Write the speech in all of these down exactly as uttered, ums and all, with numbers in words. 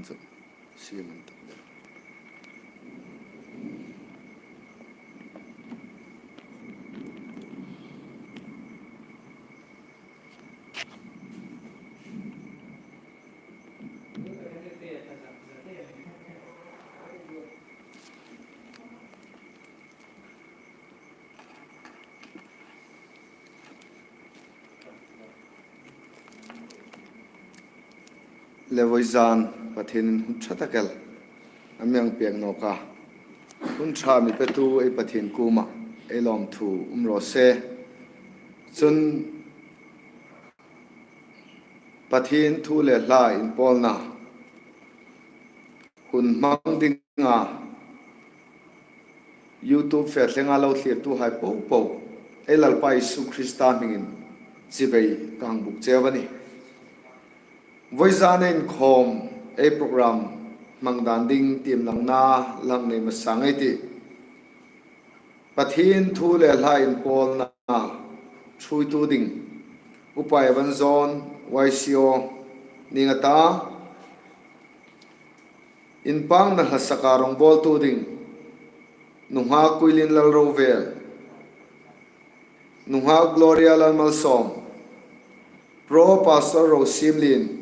chu. Siam an tak deu. Le vawizan Pathienin hun ṭha tak el a mi hang pêk nawk a. Hun ṭha mi petu ei Pathien kuomah ei lawmthu um raw se. Chun Pathien thu le hla inpawlna hun hmang dinga YouTube fe thlenga lo thlirtuhai popo, ei Lalpa Isu Krista hmingin chibai ka hang buk cheu a nih. Vawizan ei inkhawm ei program hmang dan ding tiem langna la nei hmasa ngei ei tih. Pathien thu le hla inpawlna ṭhuoitu ding Upa Evanzon Y C O ning a ta, inpakna hlasaka rongbawltu ding nunghak Kuilin Lalrovel, nunghak Gloria Lalmalsawm, Pro Pastor Rosiemlien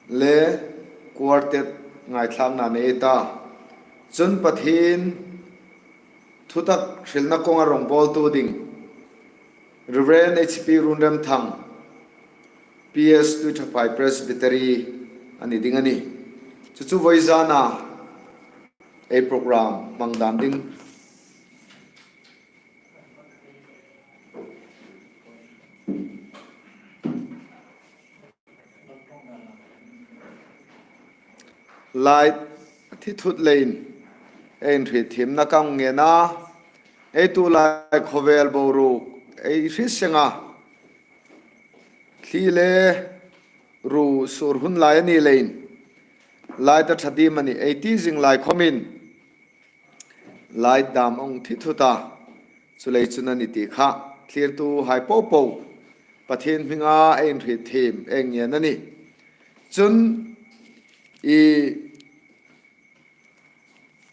le quartet ngaithlakna nei ei ta. Chun Pathien thutak hrilna kawnga rongbawltu ding Reverend H P Runremthang, P S Tuithaphai Presbytery a ni ding a nih. Chu chu vawizana ei program hmang dan ding. Light a thi thut leiin ei inhriet thiemna ka hang ngen a, ei tulai khawvel boruok ei hriet seng a, thli le ruo sur hun lai a ni leiin light a ṭha diem a nih ei ti zing lai khawmin light dam a hung thi thut a, chuleiin chun a ni ti kha thlirtuhai popo Pathien hminga ei inhriet thiem ei ngen a nih. Chun i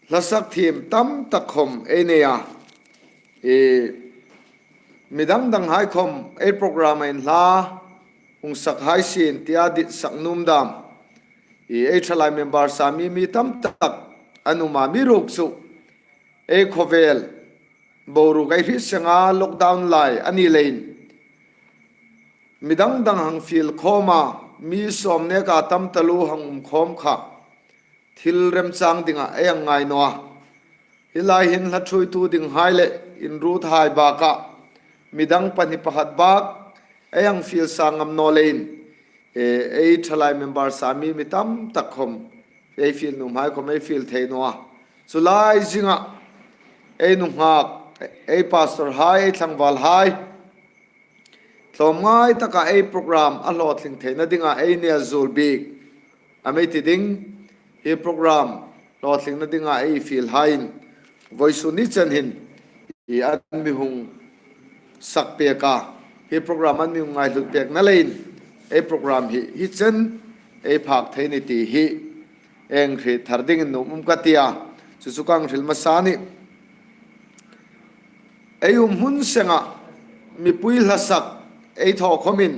hlasak thiem tam tak khawm ei nei a, i mi dang danghai khawm ei program-a inhla hung sak hai sien tia ditsak nuom dam i ei ṭhalai member sami mi tam tak an um a, amiruokchu ei khawvel boruok ei hriet seng a, lockdown lai a ni leiin mi dang dang hang fiel khawm a, mi sawm neka tam taluo hang um khawm kha thil remchang dinga ei hang ngai naw a. Hi lai hin hla ṭhuoitu dinghai le inruothai bakah midang pahni pakhat bak ei hang fiel sa ngam naw leiin, e, ei ṭhalai member sami mi tam tak khawm ei fiel nuomhai khawm ei fiel thei naw a. Chu lai zinga ei nunghak, ei pastorhai, ei tlangvalhai tlawmngai taka ei program a hlawtling theina dinga ei nel zuol bik a mi ti ding. Hi program hlawtlingna dinga ei fielhaiin vawisun ni chen hin i an mi hung sak pek a, hi program an mi hung ngaihlut pekna leiin ei program hi hi chen ei phak thei ni ti hi ei hriet thar dingin nuom um ka ti a, chu chu ka hang hril hmasa a nih. Ei um hun senga mipui hlasak ei thaw khawmin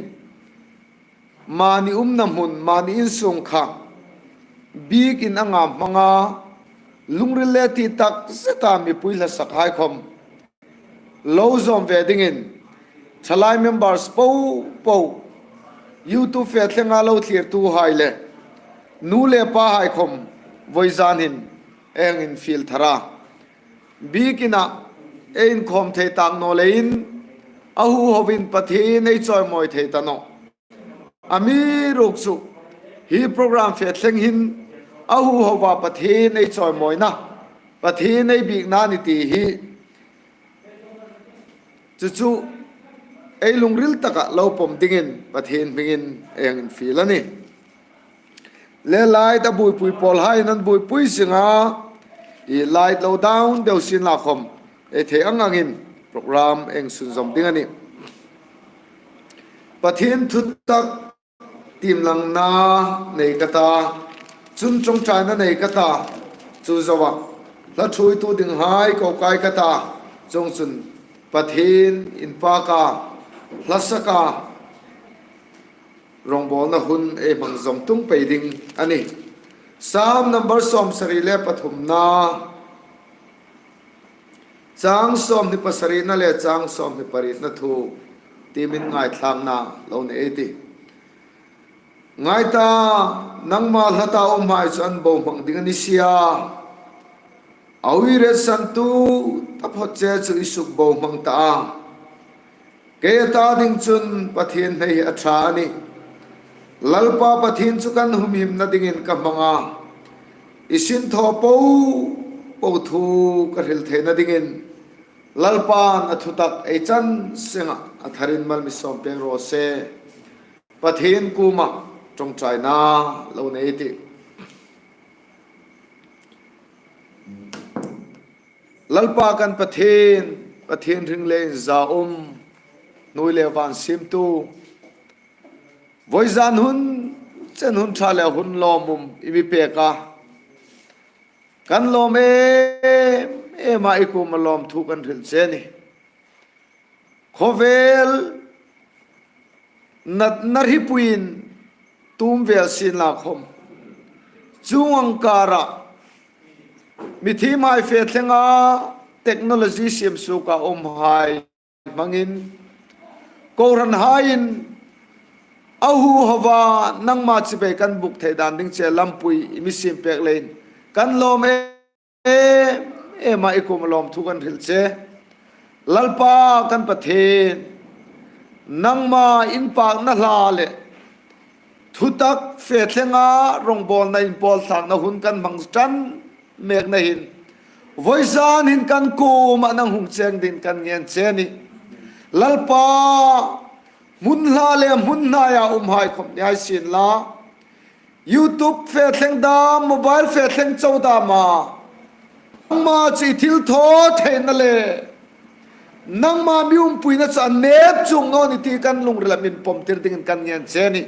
mani umna hmun, mani insung kha bikin anga hmanga lungril le ti tak zeta mipui hlasakhai khawm lo zawm ve dingin ṭhalai members popo, YouTube fe thlenga lo thlirtuhai le nu le pahai khawm vawizan hin ei hang infiel thar a. Bikina ei inkhawm thei tak naw leiin a huhovin Pathien ei chawimawi thei ta nawh. Amiruokchu hi program fe thleng hin a huhova Pathien ei chawimawina, Pathien ei bikna ni ti hi chu chu ei lungril taka lo pawm dingin Pathien hmingin ei hang infiel a nih. Le light a buoipui pawlhaiin an buoipui zinga, i light lo down deu sien la khawm ei thei ang angin program ei hang sunzawm ding a nih. Pathien thutak tiem langna nei ka ta, chun ṭawngṭaina nei ka ta, chu zoa hla ṭhuoitu dinghai ko kai ka ta, chuongchun Pathien inpaka, hla saka, rawngbawlna hun ei hmang zawm tung pei ding a nih. Sam number sawmsari le pathumna, chang sawmhni pasarina le chang sawmhni parietna thu tiem in ngaithlakna lo nei ei tih. Ngai ta, nangma hla ta umhai chu an bohmang ding a ni si a. A uiretsantu taphawt che chu i suk bohmang ta a. Kei ta ding chun Pathien hnai hi a ṭha a nih. Lalpa Pathien chu kan humhimna dingin ka hmang a. I sinthaw po po thu ka hril theina dingin Lalpan a thutak ei chan senga a tharin mal mi sawm pek raw se. Pathien kuoma ṭawngṭaina lo nei ei tih. Lalpa kan Pathien, Pathien hring le inzaum, hnuoi le van siemtu, vawizan hun chen hun ṭha le hun lawmum i mi pek a. Kan lawm em em a, i kuoma lawmthu kan hril che a nih. Khawvel natna hripuiin tum vel sienla khawm, chuong ang kara mithiemhai fe thlenga technology siemsuoka umhai hmangin, kohranhaiin a huhova nangma chibai kan buk thei dan ding che lampui i mi siem pek leiin kan lawm em em a, i kuoma lawmthu kan hril che. Lalpa kan Pathien, nangma inpakna hla le thutak fe thlenga rawngbawlna inpawl thlakna hun kan hmang ṭan mekna hin, vawizan hin kan kuoma nang hung cheng dingin kan ngen che a nih. Lalpa, hmun hla le hmun hnaia umhai khawm ni hai sienla, YouTube fe thleng dam, mobile fe thleng chau dama, nangma chu i thilthawtheina le nangma mi umpuina chu a nep chuong naw ni ti kan lungrila min pawm tir dingin kan ngen che a nih.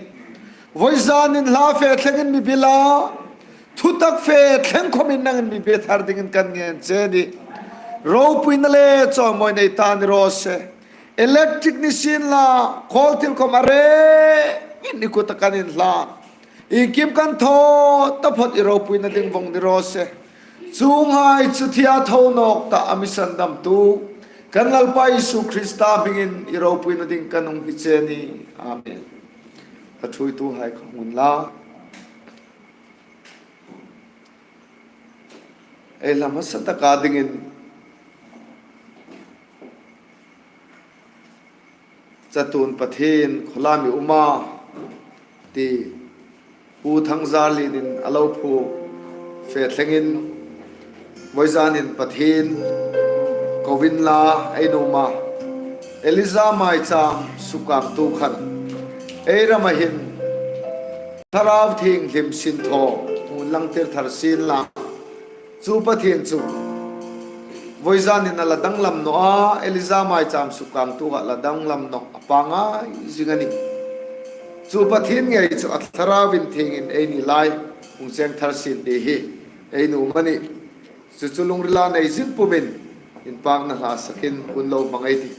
Vawizanin hla fe thlengin mi bila, thutak fe thleng khawmin nangin mi be thar dingin kan ngen che a nih. Ropuina le chawimawina i ta ni raw se. Electric ni sienla, khawl thil khawm a rengin i kuta kan inhlan. Iengkim kan thaw taphawt i ropuina ding vawng ni raw se. Chuonghai chu thia tho nawk ta a mi sandamtu kan Lalpa Isu Krista hmingin i ropuina ding kan hung hni che a nih. Amen. A ṭhuoituhai khawm unla. Ei hla hmasa taka dingin, Chatuon Pathien khawlam i um a, ti Pu Thangzarlienin a lo phuok fe thlengin, vawizanin Pathien ko inla ei nuom a, Eliza Maicham sukkangtu khan ei rama hin Thlarau Thienghlim sinthaw hung inlangtir thar sienla. Chu Pathien chu vawizanin a la danglam naw a, Eliza Maicham sukkangtu a la danglam naw a, pangai zing a nih. Chu Pathien ngei chu a Thlarau Inthiengin eini lai hung cheng thar sien ti hi ei nuom a nih. Chu chu lungrila nei zing pumin inpakna hla sakin hun lo hmang ei tih.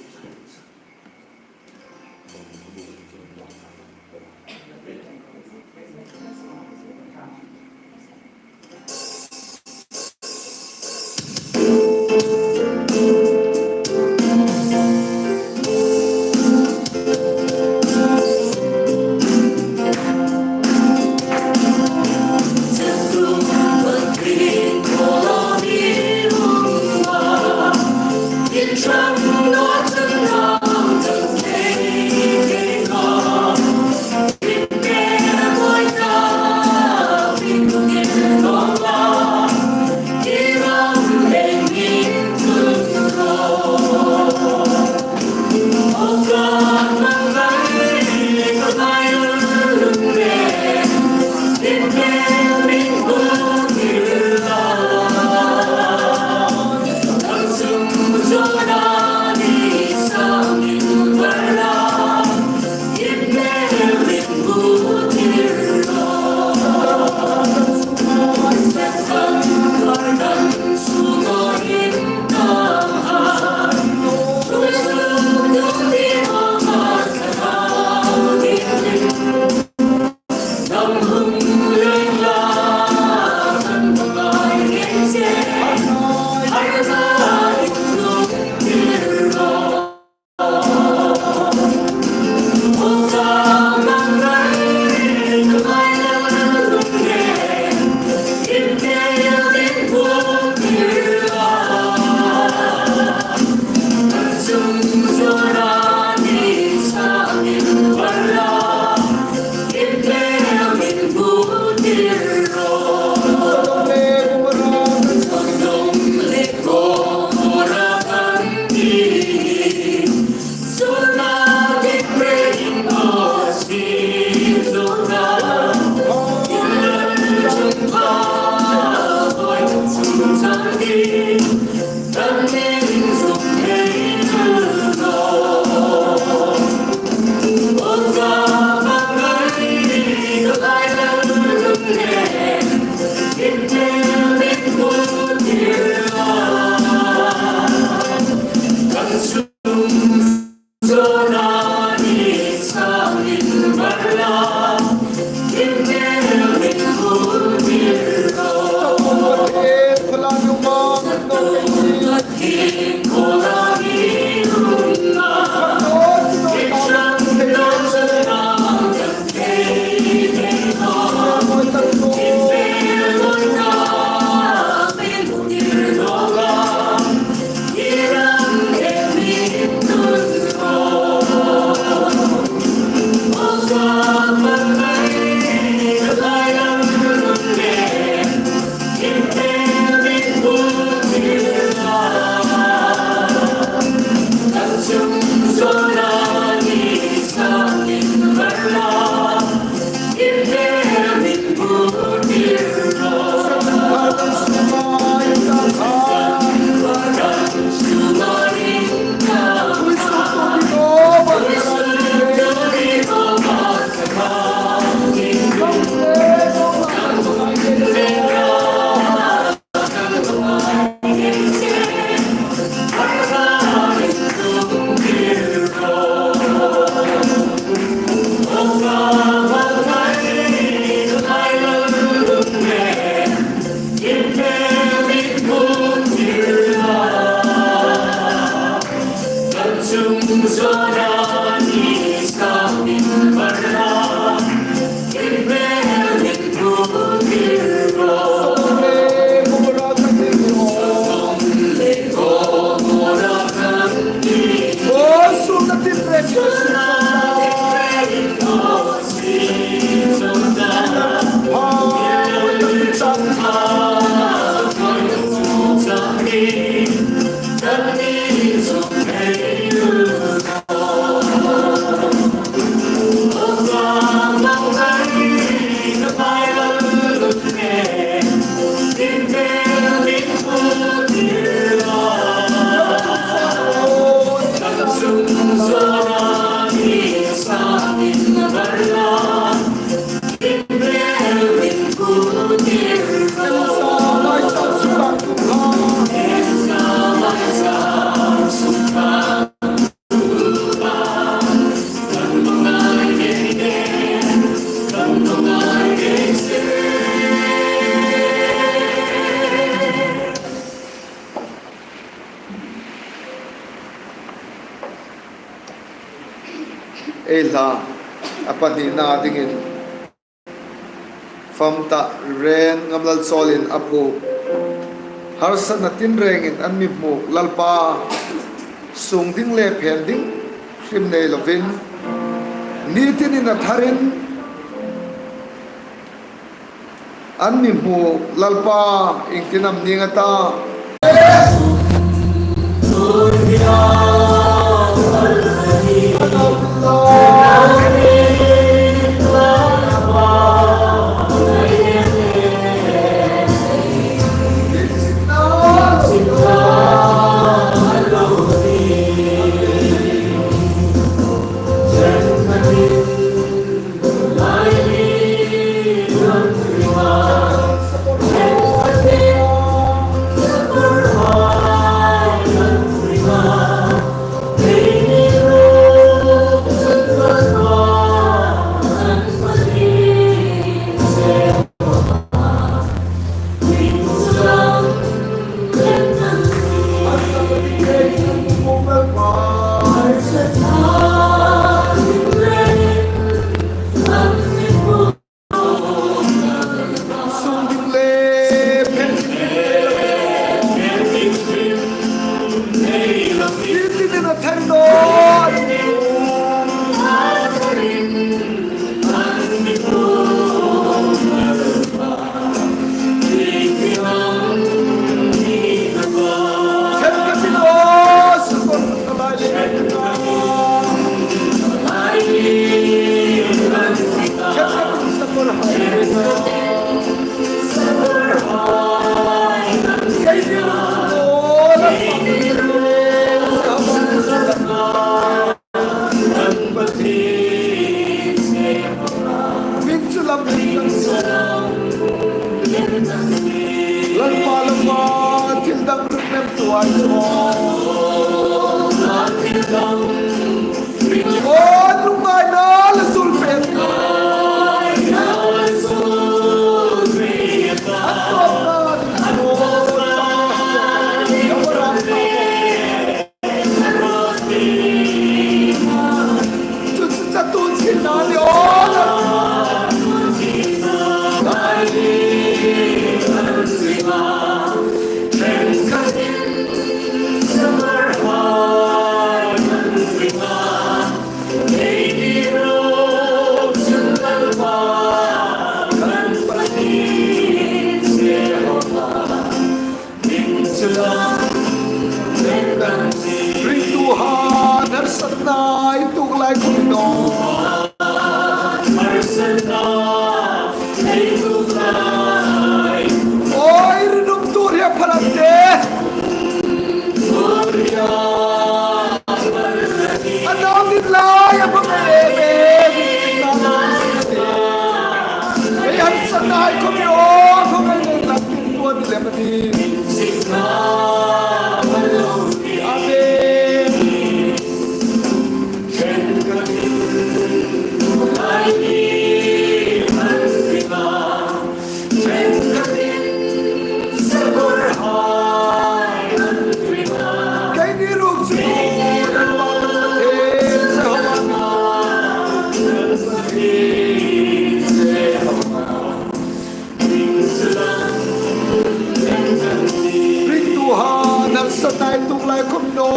ei hla a pahnina dingin fam ta ren ngamlal chawlin a phuok. Harsatna tinrengin an mi hmuok Lalpa, sung ding le phen ding hrim nei lovin, ni tinin a tharin an mi hmuok Lalpa, iengtin am ning a ta? Min chu lam lim kan suok. Lalpa, Lalpa, thil dang ruk nem tuai chu. O, lungngaina la sul pek. An tawpna ding chu. Chu chu chatuon thilna ni aw. Ringtuhai, harsatna ei tuok lai khawm i ni naw. Oi, rinum tuor hi a pha rak de. A nau ni lai a hmang em em. Ei harsatna hai khawm i aw, khawm ei nei lam tin tuor ni lem a nih. Amen. Keini ruok chu ringtuhai, harsatna ei tuok lai khawm i ni naw.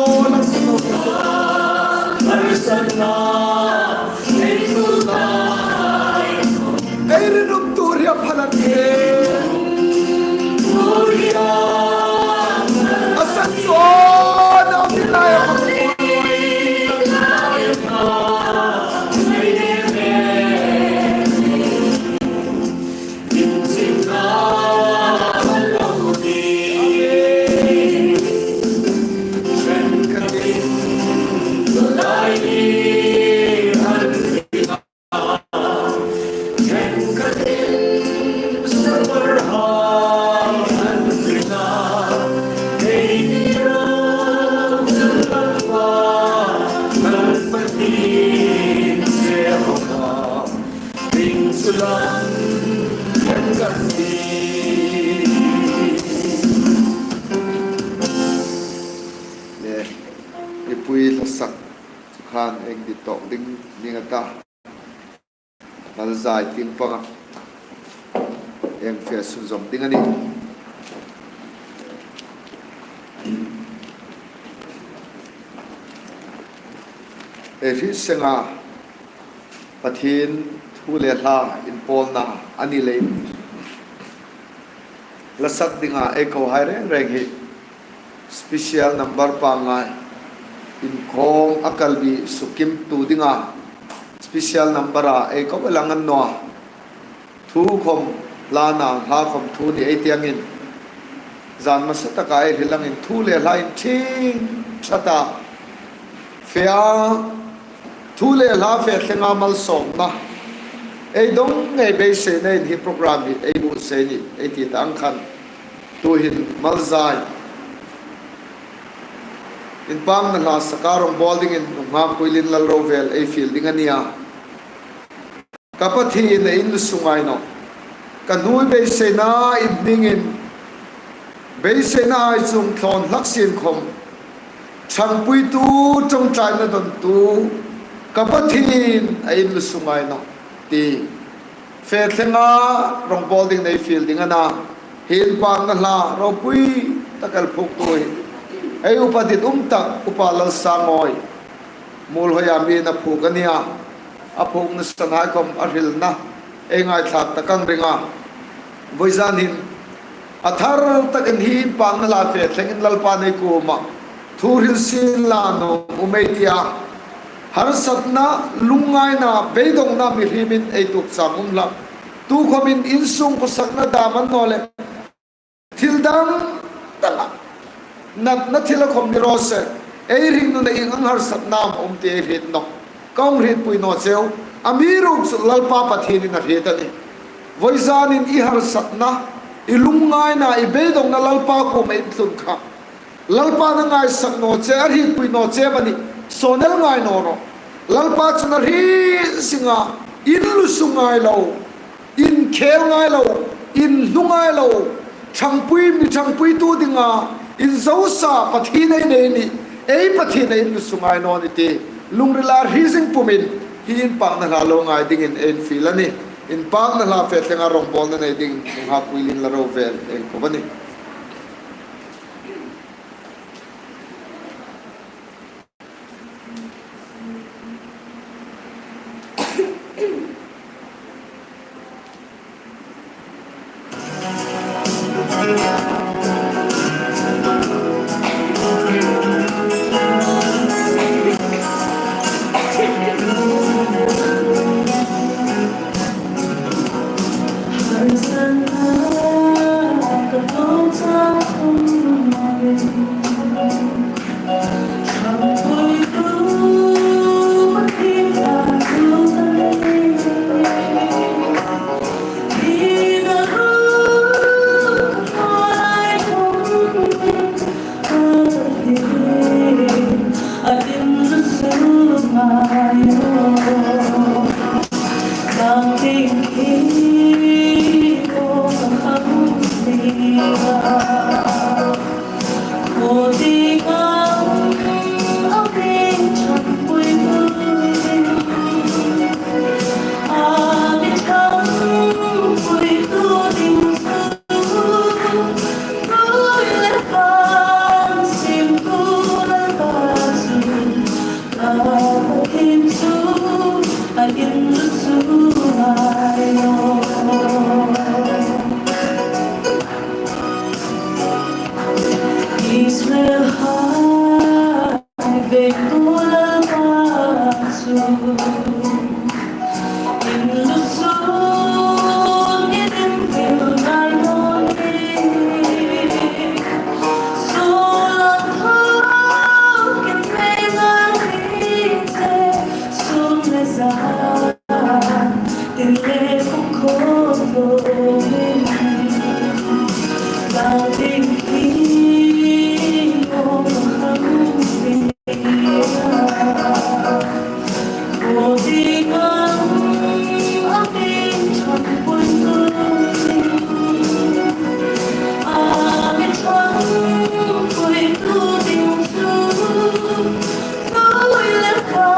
Ei rinum tuor hi a pha rak de. A san chu a nau ni lai a hmang. Mipui hla sak khan ei dit tawk ding ning a ta. Malzai tieng panga ei fe sunzawm ding a nih. Ei hriet senga Pathien thu le hla inpawlna a ni leiin, hla sak dinga ei kohai reng reng hi special number pangngai, inkhawm a kalbi sukimtu dinga special number-a ei ko a lang a ni naw a. Thu khawm hla a na, hla khawm thu ni ei ti angin, zan hmasa taka ei hril angin thu le hla inṭhing ṭha ta fe a, thu le hla fe thlenga malsawmna ei dong ngei beiseinain hi program hi ei buotsai a nih ei ti ta ang khan, tuhin Malzai inpakna hla saka rawngbawl dingin nunghak Kuilin Lalrovel ei fiel ding a nih a. Ka Pathien, a inlusu ngai nawh. Ka hnuoi beiseina inhmingin, beiseina hai chuong thlawn hlak sien khawm, ṭhangpuitu, ṭawngṭaina dontu ka Pathien, a inlusu ngai nawh, ti fe thlenga rawngbawl dingin ei fiel ding a na. Hi inpakna hla ropui tak el phuoktu hi ei upa ditum tak Upa Lalsangawi, Muolhoia mi a phuok a nih a. A phuokna sanhai khawm a hrilna ei ngaithlak tak ang ring a. Vawizan hin a thar takin hi inpakna hla fe thlengin Lalpan ei kuoma thu hril sien la nuom um ei ti a. Harsatna, lungngaina, beidongna mihriemin ei tuok chang um hlak. Tukhawmin insung khawsakna dam a ni naw leh thil dang danga natna thila khawm ni raw se, ei hringnuna ieng ang harsatna am um ti ei hriet nawh. Ka hung hrietpui naw cheu. Amiruokchu Lalpa Pathienin a hriet a nih. Vawizanin i harsatna, i lungngaina, i beidongna Lalpa kuoma intlun kha, Lalpan a ngaisak naw che, a hrietpui naw che amanih, sawn el ngai naw rawh. Lalpa chun a hriet zing a, inlusu ngai lo, inkhel ngai lo, inhnu ngai lo, ṭhangpui, mi ṭhangpuitu dinga inzosa Pathien ei nei a nih, ei Pathien a inlusu ngai naw nih ti lungrila hriet zing pumin hi inpakna hla lo ngai dingin ei fiel a nih. Inpakna hla fe thlenga rawngbawlna nei dingin nunghak Kuilin Lalrovel ei ko a nih. Israel hai vengtu Lalpa chu inlusu ni dingin ngai naw nih. Suol lam thakin mei ngai ni che, sum le zan, tin le kum khawm loin, dang ding hi ngawt a hang tia. Aw ding ang, a ding ṭhangpuitu ding, a mi ṭhangpuitu ding chu, hnuoi le hla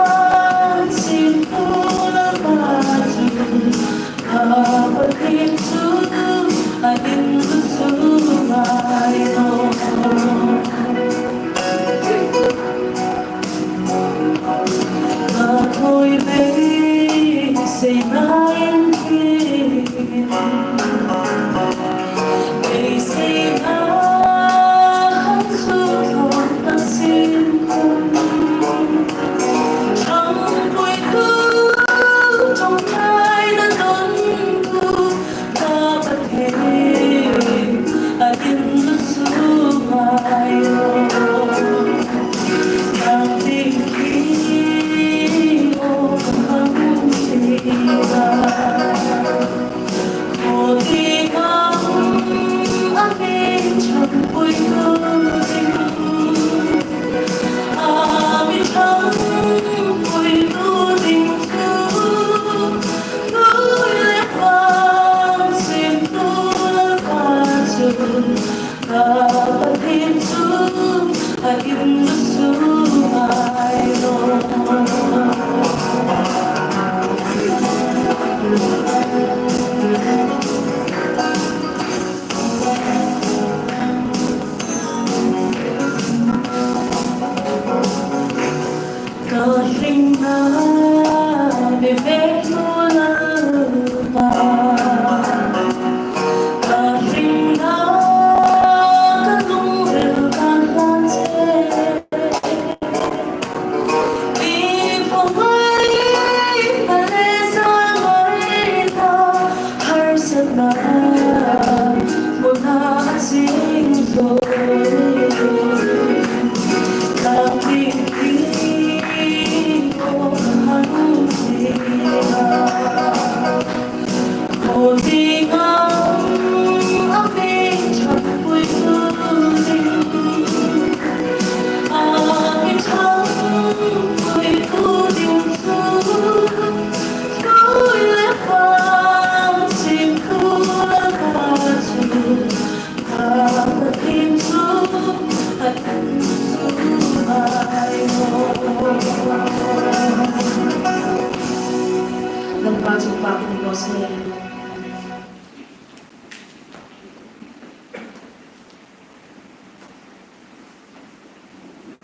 Lalpa chu pa kan lo se.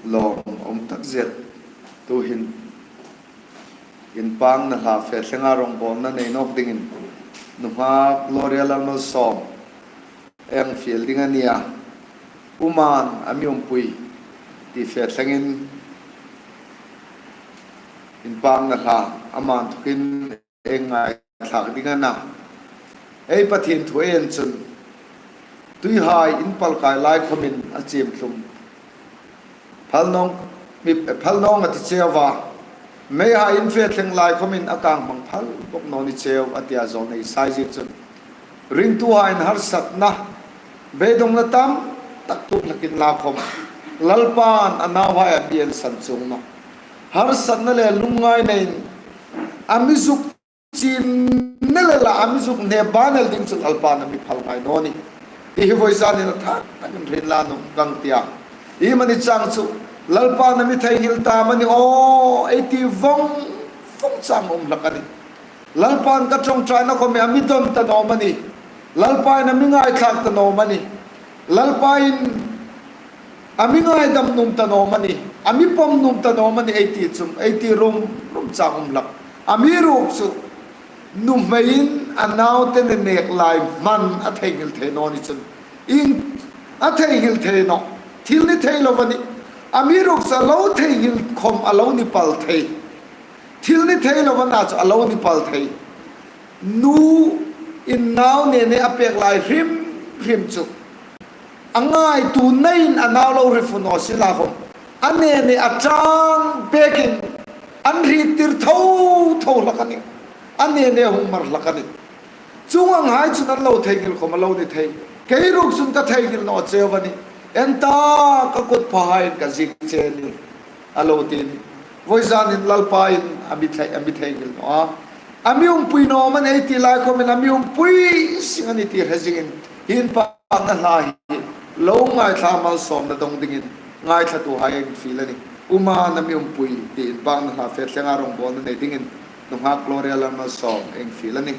Lawm um tak zet. Tuhin inpakna hla fe thlenga rongbawlna nei nawk dingin nunghak Gloria Lalmalsawm ei fiel ding a nih a. Uman a mi umpui ti fe thlengin inpakna hla ama inthokin ei ngaithlak ding a na. Ei Pathien thu ei en chun tuihai inpalkai lai khomin a chim thlum phal nawng, mi phal nawng a ti cheu a. Meihai in fe thleng lai khomin a kang hmang phal bawk naw ni cheu a tia zawlnei ei sai zie chun ringtuhaiin harsatna, beidongna tam tak tuok hlakin la khom Lalpan a nauhai a mi ensan chuong nawh. Harsatna le lungngaina in a mi zuk chin nel a, a mi zuk hne ban el ding chu Lalpan a mi phal ngai naw nih. Ti hi voizanin a thar takin hriet la nuom ka ti a. Iemani chang chu Lalpan a mi theinghil ta am a ni aw ei ti vong vong chang um hlak a nih. Lalpan ka ṭawngṭaina khomin a mi don ta naw am a nih. Lalpa'n a mi ngaithlak ta naw am a nih. Lalpa'n a mi ngaidam nuom ta naw am a nih. A mi pawm nuom ta naw am a nih ei ti chu, ei ti rum rum chang um hlak. Amiruokchu nuhmeiin a naute nek lai hman a theinghil thei naw ni chun, ieng a theinghil thei nawh. Thil ni thei lo a nih. Amiruokchu a lo theinghil khom a lo ni pal thei. Thil ni thei lo a na chu a lo ni pal thei. Nuin nau nene a pek lai hrim hrim chu a ngaituonain a nau lo hre fuk naw sien la khom, a nene a ṭang pekin an hriettir tho tho hlak a nih. A nene hung mar hlak a nih. Chuong anghai chun an lo theinghil khom a lo ni thei. Kei ruok chun ka theinghil naw cheu a nih. En ta, ka kut phahaiin ka ziek che a nih, a lo ti a nih. Voizanin Lalpa'n a mi thei, a mi theinghil naw a. A mi umpui naw am a nih ei ti lai khomin a mi umpui sing a nih ti hre zingin hi inpakna hla hi lo ngaithla malsawmna dong dingin ngaithlatuhai ei fiel a nih. Uman a mi umpui ti inpakna hla fe thlenga rongbawlna nei dingin nunghak Gloria Lalmalsawm ei fiel a nih.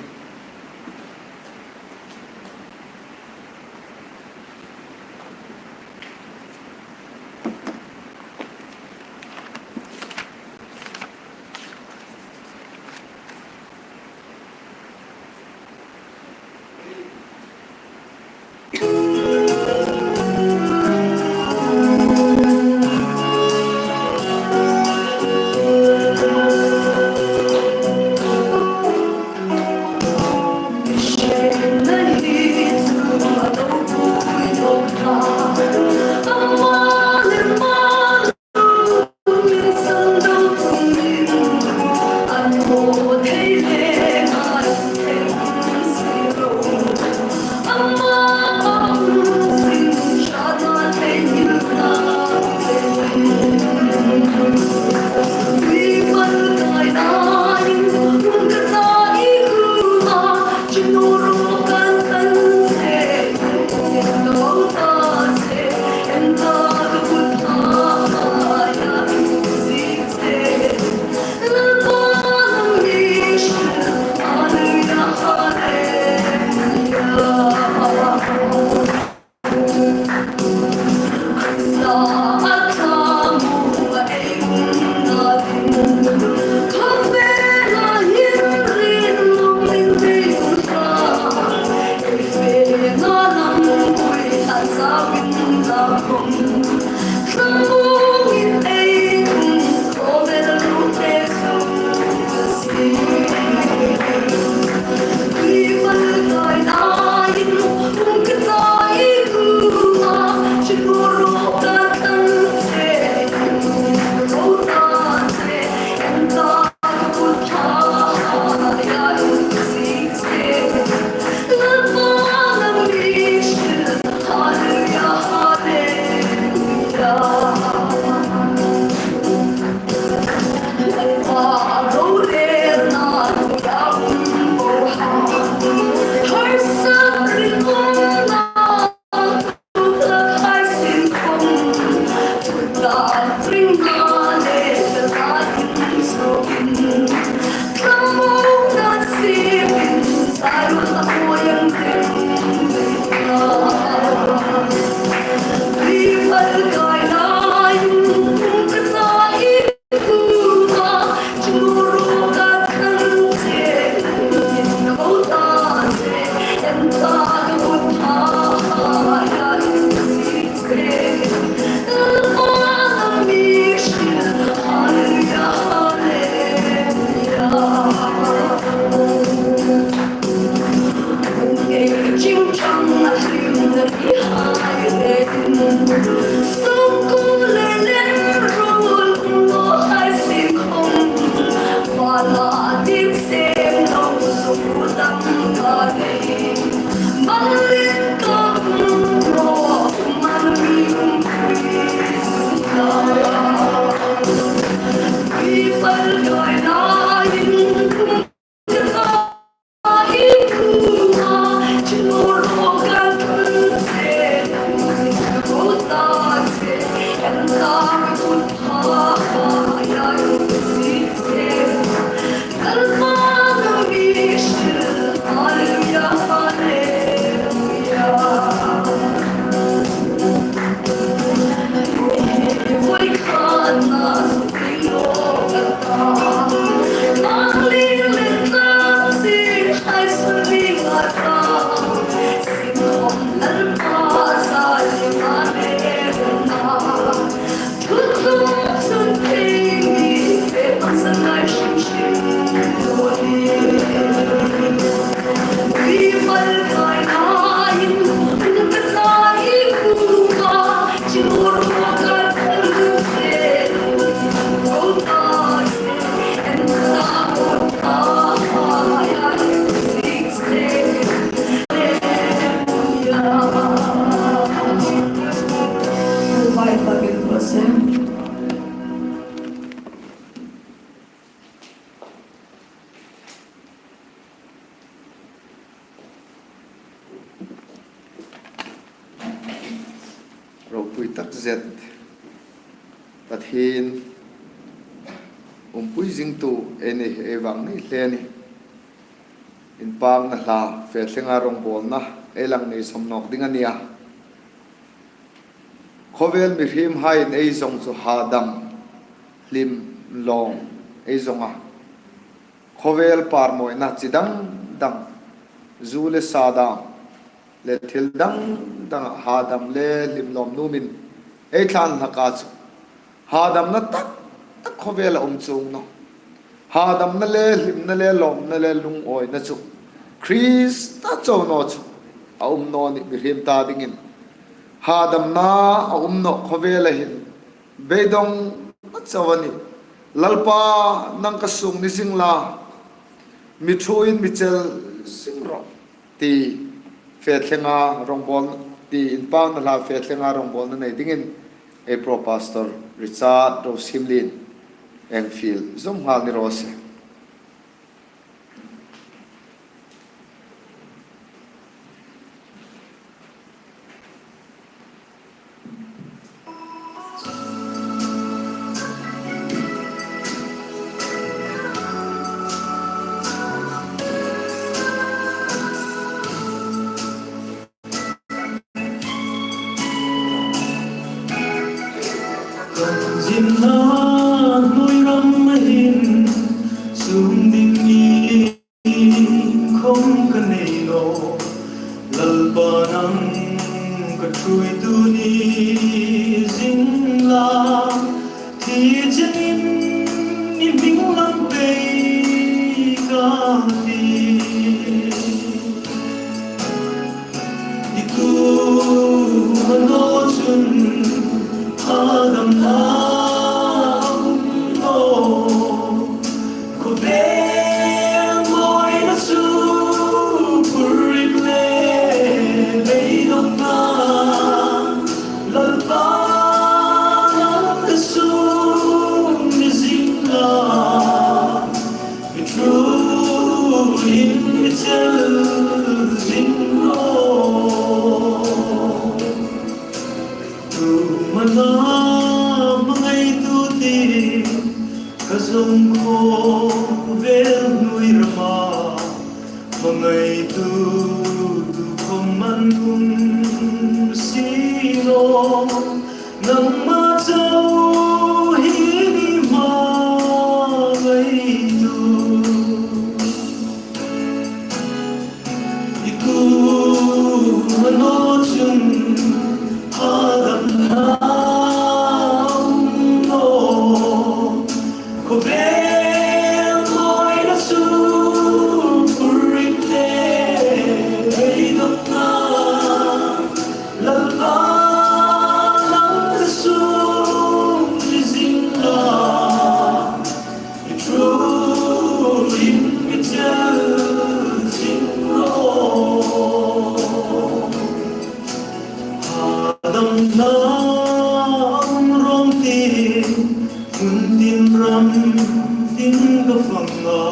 Ropui tak zet Pathien umpui zingtu ei ni, ei vang ni hle a nih. Inpakna hla, fe thlenga rongbawlna ei lang nei sawm nawk ding a nih a. Khawvel mihriem haiin ei zawng chu hadam, hlim, lawm ei zawng a. Khawvel parmawina chi dang dang, zu le sa dam le thil dang dang hadam le hlim lawm nuomin ei thlan hlak a chu hadamna tak tak khawvela um chuong naw. Hadamna le hlimna le lawmna le lungawina chu Krista chau naw chu a um naw a nih mihriem ta dingin. Hadamna a um naw khawvela hin beidawng a chau a nih. Lalpa, nang ka sung ni zing la, mi thuin mi chel zing rawh, ti fe thlenga rongbawlna, ti inpakna hla fe thlenga rongbawlna nei dingin ei Pro Pastor Richard Rosiemlien ei fiel zawm nghal ni raw se. Zinna hnuoi rama hin sung ding ni khawm ka nei naw. Lalpa, nang ka ṭhuoitu ni zing la, thi chenin i hming lam pei ka tih. I kuoma naw chun hadamna um naw. Khawvel mawina chu purip le beidawngna, Lalpa, nang ka sung ni zing la, mi ṭhuoiin mi chel zing rawh. Tumah hmangaitu ti ka zawng khawvel hnuoi rama hmangaitu tu khawm an um si naw. Nangma chau hi ni hmangaitu. I kuoma naw chun hadamna um naw. Khawvel mawina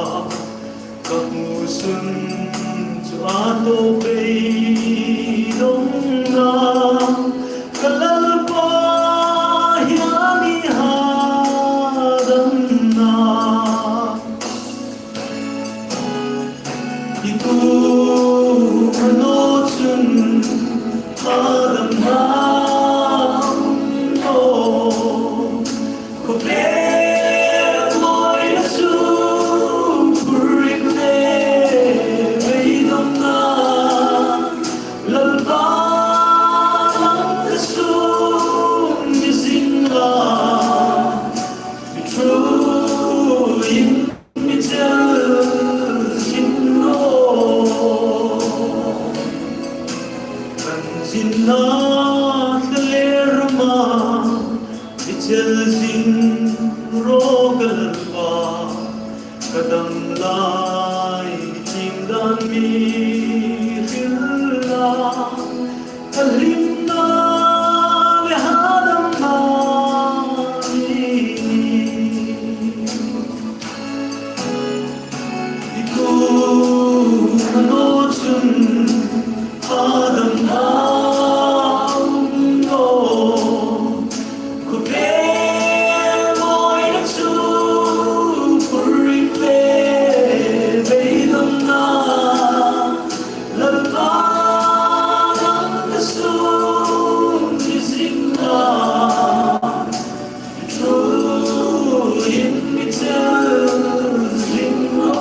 Ka hmu sun chu a tawp beidongna, ka Lalpa hi a mi hadamna. I tu a naw chun hadamna um naw. Khawvel mawina sung phuring le beidongna, Lalpa lam ta sung mi zing la, mi ṭhuoiin mi chel zing naw. Kan zinna thlalêr rama mi chel zing rawh ka Lalpa, ka dam lai tieng dan mi hril la, ka hlimna le hadamna ni. I tu a naw chun hadamna um naw. Khawvel mawina sung phuring le beidongna, Lalpa lam ta sung mi zing la, ṭhuoiin mi chel zing naw.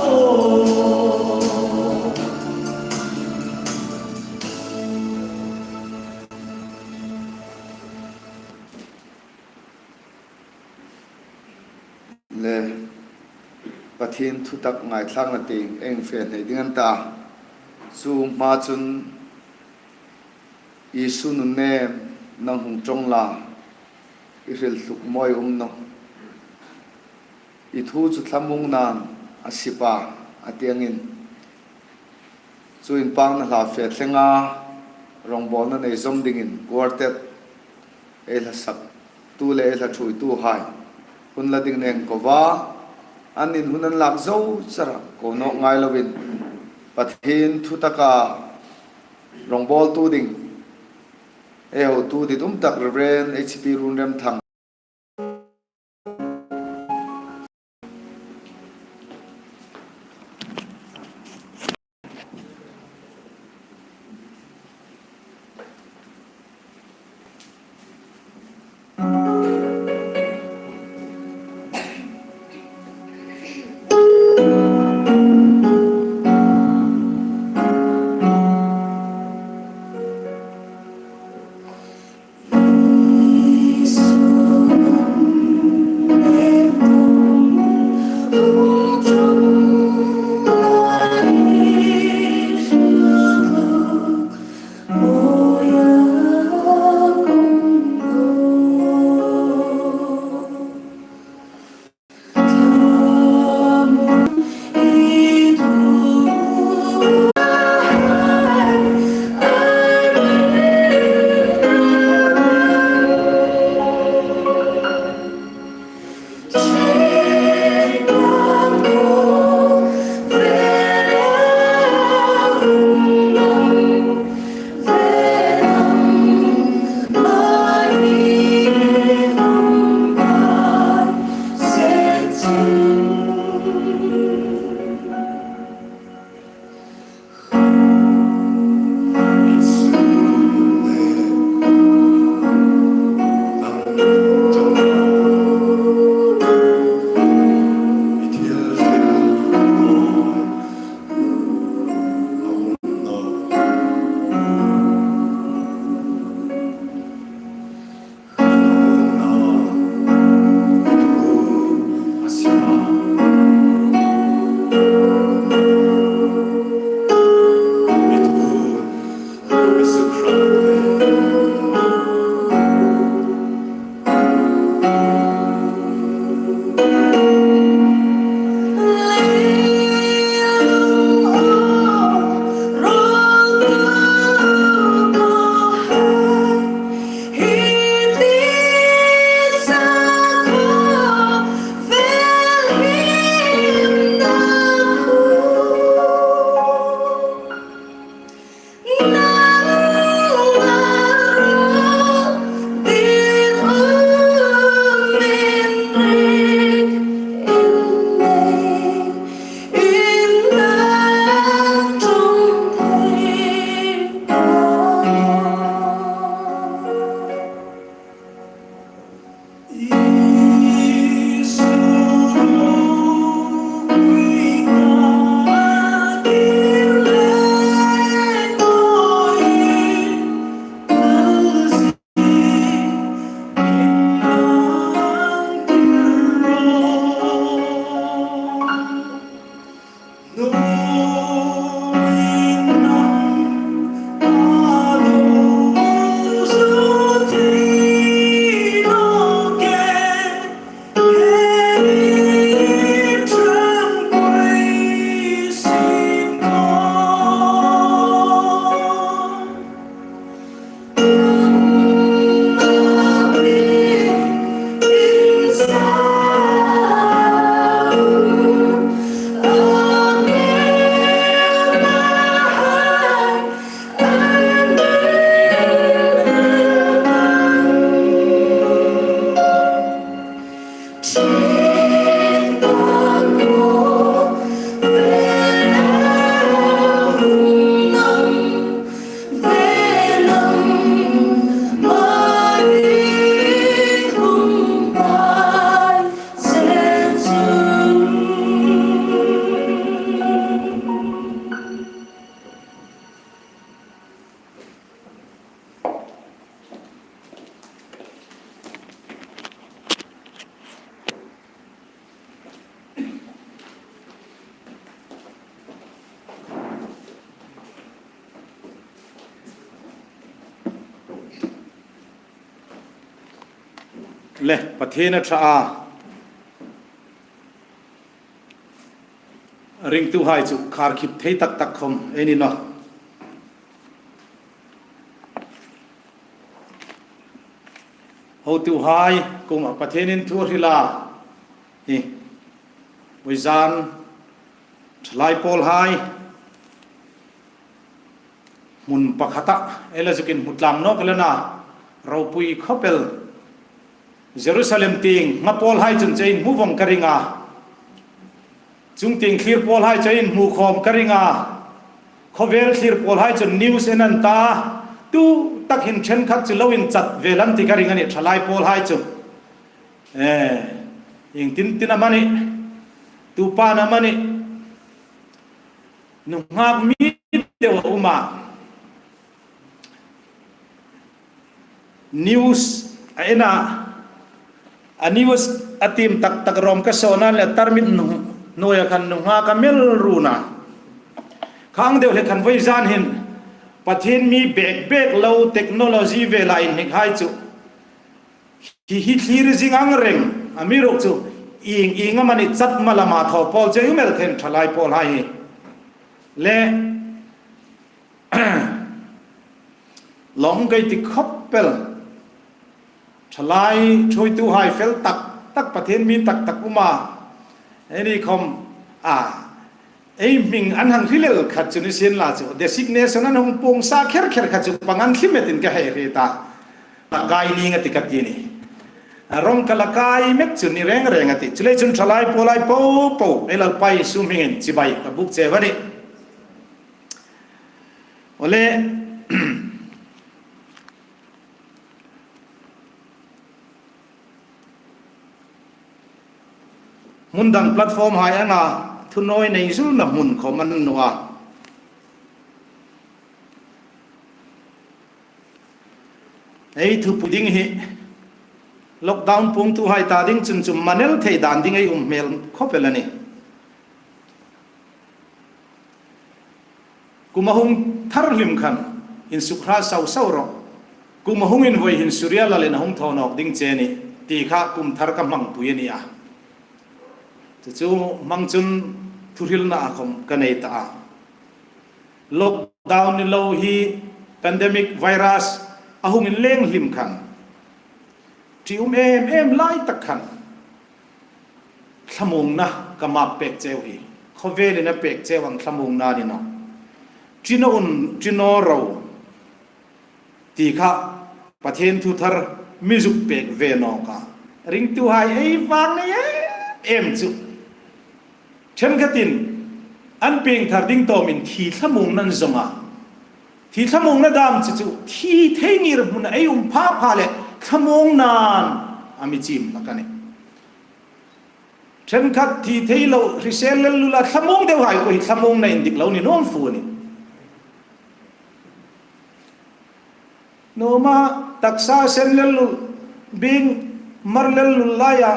Le, Pathien thutak ngaithlakna tieng ei fe hnai ding a ni ta. Chu hma chun Isu nunnem nang hung ṭawng la, i hril hluk mawi um naw. I thu chu thlamuongnain a sip a, a ti angin. Chu inpakna hla fe thlenga, rongbawlna nei zawm dingin quartet ei hla saktu le ei hla ṭhuoituhai hun la dingin ei ko a, an in hun an lak zo chara ko nawk ngai loin Pathien thutaka rongbawltu ding ei hotu ditum tak Reverend H P Runremthang. Le, Pathien a ṭha a, ringtuhai chu khar khip thei tak tak khom ei ni nawh. Hotuhai kuomah Pathienin thu a hril a, hi, vawizan ṭhalai pawlhai hmun pakhata ei la zukin hmu tlang nawk el a na, ropui khawp el. Jerusalem tieng nga pawlhai chun chu inhmu vong ka ring a, chungtieng thlir pawlhai chu inhmu khawm ka ring a, khawvel thlir pawlhai chun news en an ta, tu tak hin ṭhenkhat chu lo inchat ve lan ti ka ring a nih, ṭhalai pawlhai chu. Eh, iengtin tin amanih, tupa amanih, nunghak mi deu a um a. News a en a, a news a tiem tak tak rom ka sawn a le, tarmit hnuoia khan nunghak a mel run a. Khang deu le khan vawizan hin Pathien mi bek bek lo technology vela inhnik hai chu hi, hi thlir zing ang reng, amiruokchu ieng ieng amanih chat malama thaw pawl chu ei um el thei, ṭhalai pawlhai hi. Le, lawm ka ti khawp el. Ṭhalai ṭhuoituhai fel tak tak, Pathien mi tak tak um a. Eini khom, a, ei hming an hang hril el khat chu ni sien la chu, designation an hung puong sa kher kher khat chu pang an thli metin ka hei hriet a. Lakai ning a ti ka ti ni. A rawng ka lakai met chu ni reng reng a tih. Chuleiin chun ṭhalai pawlhai po po, ei Lalpa Isu hmingin chibai ka buk cheu a nih. Awle, hmun dang platform hai anga thunawi nei zulna hmun khom an ni naw a. Ei thupui ding hi lockdown puongtuhai ta ding chun chu manel thei dan ding ei um hmel khawp el a nih. Kum a hung thar hlim khan insuk hrat sau sau rawh. Kum a hung invoi hin Suria lalin a hung thaw nawk ding che a nih ti kha kum thar ka hmangpui a ni a. Chu chu hmang chun thuhrilna a khom ka nei ta a. Lockdown ni lo hi, pandemic virus a hung inleng hlim khan, ṭium em em lai tak khan thlamuongna ka mak pek cheu hi, khawvelin a pek cheu ang thlamuongna ni naw. Ṭi naw un, ṭi naw ro ti kha Pathien thu thar mi zuk pek ve nawk a. Ringtuhai ei vang nei em em chu. Ṭhenkhatin an pieng thar ding tawmin thi thlamuongna an zawng a. Thi thlamuongna dam chu chu thi thei ngir hmuna ei um pha pha le thlamuongnain a mi chim hlak a nih. Ṭhenkhat thi thei lo hrisel lel lula thlamuong deuhai kha hi thlamuongna indik lo ni nuom fu a nih. Nuoma taksa sen lel lul, bing mar lel lul laia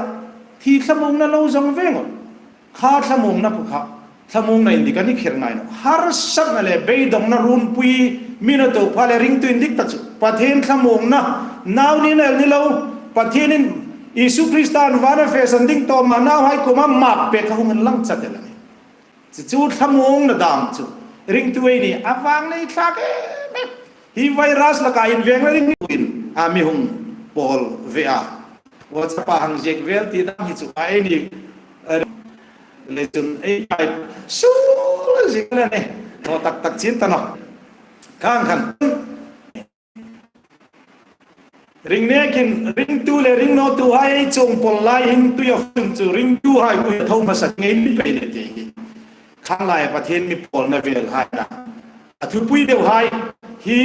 thi thlamuongna lo zawng ve ngawt. Kha thlamuongna khu kha thlamuongna indik a ni kher ngai naw. Harsatna le beidongna runpui mi ni tawp pha le ringtu indik ta chu Pathien thlamuongna, nau ni el ni lo, Pathienin Isu Krista'n vana fe san ding tawma nauhai kuoma mak pek kha hung inlang chat el a nih. Chu chu thlamuongna dam chu ringtu ei ni a vang nei hlak em em. Hi virus laka invengna ringtuin a mi hung pawl ve a. WhatsApp-a hang ziek vel ti dam hi chu a ei ni, eh, le chun ei pai sul ziek le ne. Thaw tak tak chin ta naw. Khang khan. Ring nekin, ringtu le ringnawtuhai ei chuong pawl lai hin tuia fun chu ringtuhai kuomah thaw hmasa ngei ni pei le ti hi. Khang lai Pathien mi pawlna vel hai a na. A thupui deuhai hi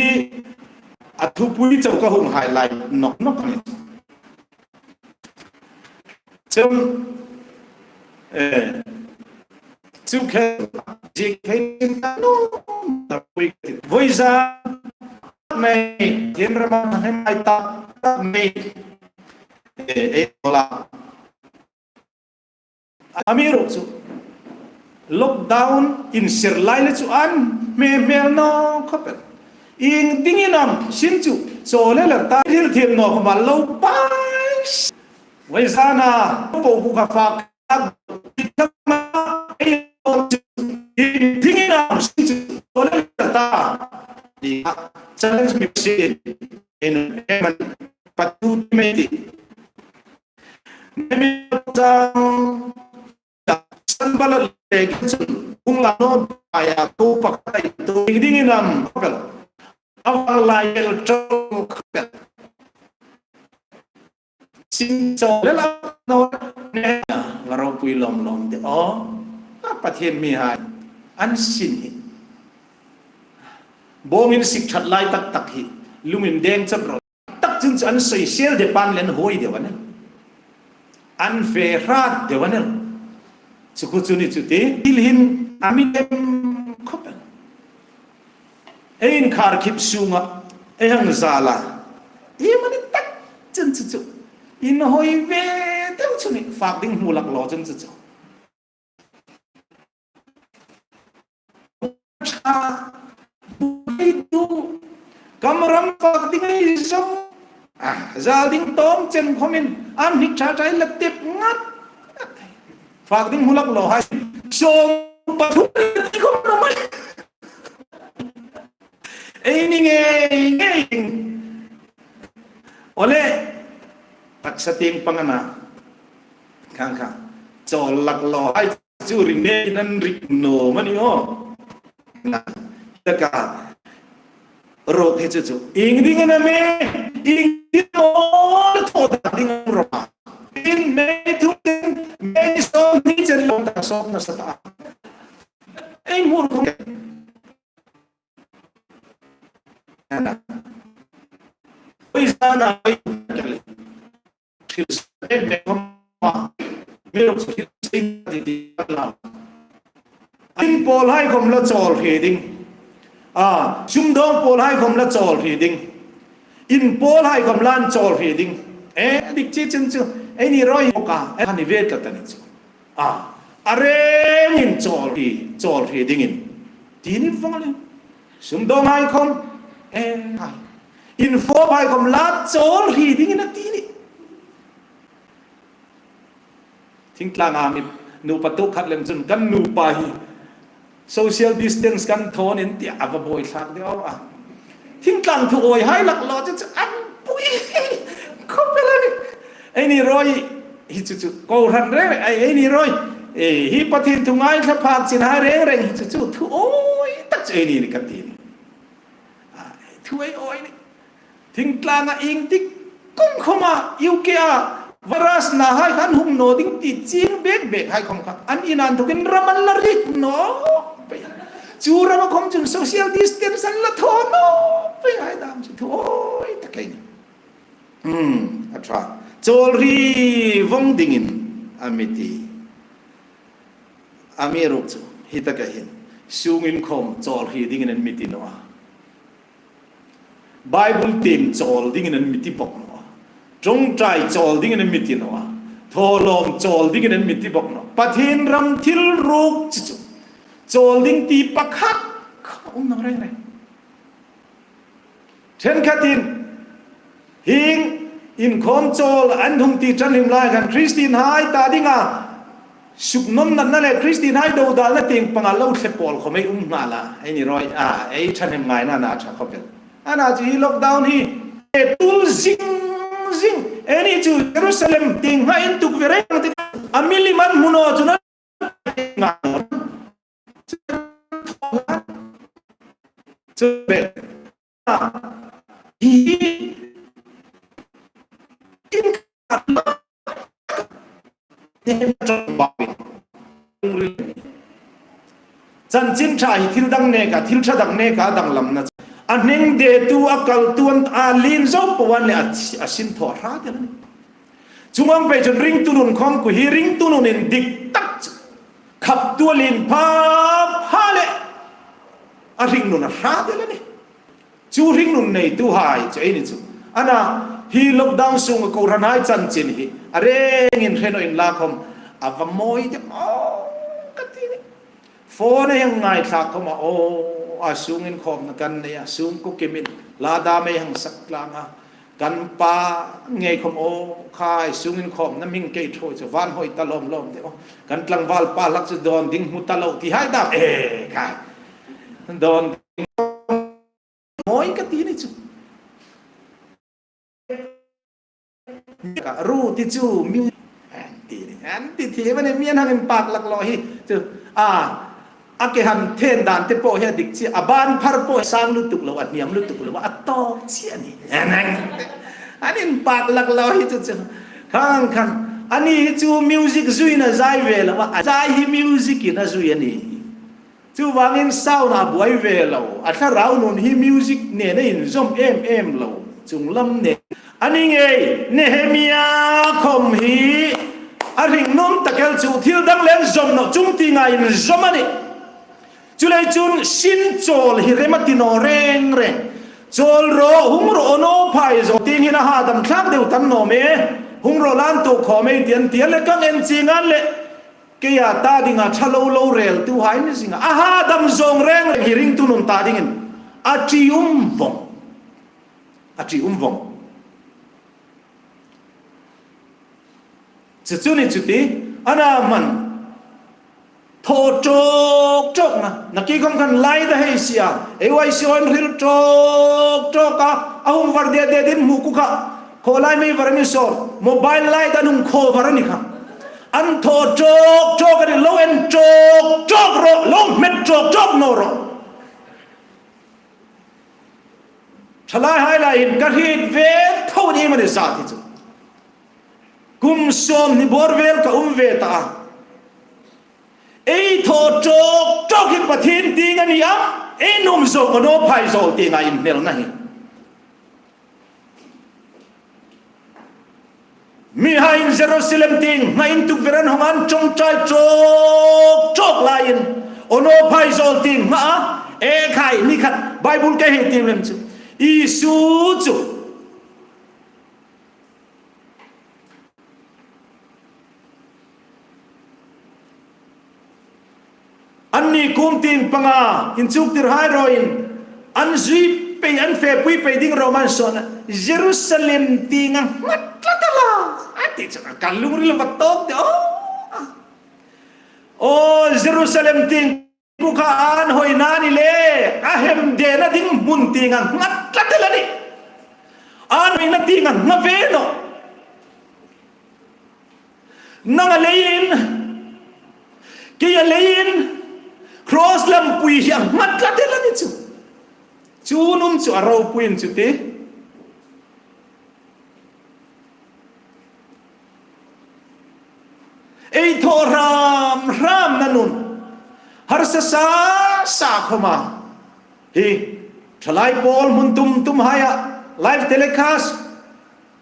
a thupui chau ka hung hai lai nawk nawk a nih. Chun, eh, chu khe, ziek thei chin ta naw, ta pui ka ti. Vawizan nei, Pathien rama hnemai tak tak nei. Eh, eh, la. Amiruokchu lockdown insir lai le chu an hme hmel naw khawp el. Iengdingin am sin chu chawl el ta, thil thil naw khawma lo pai. Vawisuna po ku ka fak, dingin am sin chu le ta. Di challenge mi sin in eman patu ti mai ti. Nehemiah chang Sanballat le Gesem chun, hung la naw, pai a, ko pakhat a, to dingin am, khawpel. A vang lai el tawk khawpel. Sin chawl le la naw, ne, nga ropui lawm lawm de aw. A Pathien mihai an sin hi. Bawngin sik ṭhat lai tak tak hi, lungin deng chawt ro. Tak chun chu an sawisel de pan len hoi de wan. An fe hrat de wan. Chu khu chu ni chu ti, thil hin a mi tem khawp el. Ei inkhar khip sunga, ei hang zala. Ei mani tak chun chu chu. Inhoi ve deu chu ni, fak ding hmu lak lo chun chu chu. Ṭha, buoi tu, kam ram fak ding ei zawng. A, zal ding tawm chen khawmin, an hnik ṭha ṭha ei la tep ngat. Fak ding hmu lak lo hai. Sawm pathum ti khawm na mai. Ei ni ngei ngei. Ole, taksa tieng pang a na. Khang kha. Chawl lak lo hai chu ring ne nan rik no mani o. Na, taka. Rok he chu chu. Ing ding na me, ing ding o, tho ta ding ro. In me thu ding, me so ni chen lo ta so na sa ta. Ei mur ko. Ana. Oi sana, oi kali. Thil sa em em khawm a, mi ruk sa thil sa di di la. In pawl hai khawm la chawl hri ding. A, sumdawng pawl hai khawm la chawl hri ding. In pawl hai khawm la an chawl hri ding. E, dik chi chin chu. Ei ni roi ka, e, ni ve ta ta ni chu. A, a rengin chawl hri, chawl hri dingin. Ti ni vong le. Sumdawng hai khawm, e, hai. Info hai khawm la chawl hri dingin a ti ni. Thingtlanga mi nupa tu khat lem chun kan nupa hi social distance kan thawn in tia a va buoi thlak de aw a. Thingtlang thu awi hai lak lo chu chu an pui khawp el a ni. Ei ni roi hi chu chu kohran reng reng, ei, ei ni roi. E, hi Pathien thu ngaithla phak chin hai reng reng hi chu chu thu awi tak chu ei ni ni ka ti ni. A, thu ei awi ni. Thingtlanga ieng tik kum khawma U K a virus na hai khan hung naw ding ti ching bek bek hai khawm kha. An in an thukin ram an la rik naw. Chu rama khawm chun social distance an la thaw naw. Pei hai dam chu thu awi tak ei ni. Hmm, a ṭha. Chawl hri vong dingin a mi ti. A mi ruk chu, hi taka hin. Sung inkhawm chawl hri dingin an mi ti naw a. Bible tiem chawl dingin an mi ti bok naw a. Ṭawngṭai chawl dingin an mi ti naw a. Thawlawm chawl dingin an mi ti bok naw. Pathien ram thil ruk chu chu. Chawl ding ti pakhat kha um naw reng reng. Ṭhenkhatin, hieng inkhawm chawl an hung ti ṭan him lai khan Kristien hai ta dinga suknawm natna le Kristien hai dodalna tieng panga lo thle pawl khawm ei um nghal a, ei ni roi a, ei ṭhahnem ngaina a ṭha khawp el. Ana chu hi lockdown hi, e tul zing zing, ei ni chu Jerusalem tieng hma intuk ve reng ti a milim an hmu naw chu na. Chu be. Hi. Chanchin ṭha hi thil dang neka, thil ṭha dang neka danglamna. A hneng detu, a kaltu, a lien zo po an le a, a sin thaw hrat el a nih. Chuong ang pei chun ringtu nun khawm khu hi ringtu nun indik tak chu. Khaptu a lien pha pha le a hringnun a hrat el a nih. Chu hringnun neitu hai chu ei ni chu. Ana hi lockdown sunga kohran hai chanchin hi a rengin hre naw inla khawm a va mawi de maw ka ti ni. Phone ei hang ngaithlak khawma, aw, a sung inkhawmna kan nei a, sung kukimin la dam ei hang sak tlang a. Kan pa ngei khawm aw khai, sungin khawm na hming kei thawi chu van hoi ta lawm lawm de aw. Kan tlangval pa hlak chu dawn ding hmu ta lo ti hai dam e khai. Dawn ding mawi ka ti ni chu. Ka ru ti chu mi an ti ni, an ti thi mani mi an hang inpak lak lo hi chu. A, a ke han then dan te pawh hi a dik chi, a ban phar pawh sang lutuk lo, a hniam lutuk lo, a tawk chi a ni. An inpak lak lo hi chu chu. Khang khan, ani hi chu music zui na zai ve lo, a zai hi music in a zui a ni. Chuvangin sound a buai ve lo, a thlarau nun hi music nena inzawm em em lo, chunglam ne. Ani ngei, Nehemia khawm hi a hringnun tak el chu thil dang le zawm naw chung tienga inzawm a nih. Chuleiin chun sin chawl hi rem a ti naw reng reng. Chawl rawh, hung rawh, aw naw phai zo, tieng hin a hadam thlak deu ta naw maw. Hung rawh, lan tu khawm ei ti an ti a le kang en chi ngan le. Keia ta dinga ṭha lo lo reltuhai ni zinga a hadam zawng reng reng hi ringtu nun ta dingin a ṭium vawng. A ṭium vawng. Chu chu ni chu ti, ana hman. Thaw ṭawk ṭawk na, na ki khawm khan lai ta hei sia. A Y C O in hril ṭawk ṭawk a, a hung var det det din hmu ku kha. Khaw lai mei var a ni saw, mobile light an hung khaw var a ni kha. An thaw ṭawk ṭawk a ni, lo en ṭawk ṭawk rawh, lo hmet ṭawk ṭawk naw rawh. Ṭhalaihai laiin ka hriet ve tho ni mani sa ti chu. Kum sawmhni bawr vel ka um ve ta a. Ei thaw ṭawk ṭawk hi Pathien tieng a ni a, ei nuom zo ka naw phai zo tienga inhnelna hi. Mihaiin Jerusalem tieng ngha intuk ver an hawng an ṭawngṭai ṭawk ṭawk laiin, aw naw phai zo tieng ngha a, e khai ni khat Bible ka hei tiem lem chu. Isu chu Anni kum tieng panga inchuktirhai rawin, an zui pei, an fepui pei ding ro man sawna, Jerusalem tienga nghat tlat a la, a ti chu ka lungril va tawk de aw. Aw, Jerusalem tieng ku kha an hoina ni le, a hem dena ding hmun tienga nghat tlat a la ni. An hoina tienga ngha ve naw. Nanga leiin, keia leiin, cross lampui hi a nghat tlat el a ni chu. Chu nun chu a ropuiin chu ti. Ei thaw hram hram na nun. Harsa sa sa khawma. Hi, ṭhalai pawl hmun tum tum haia, live telecast,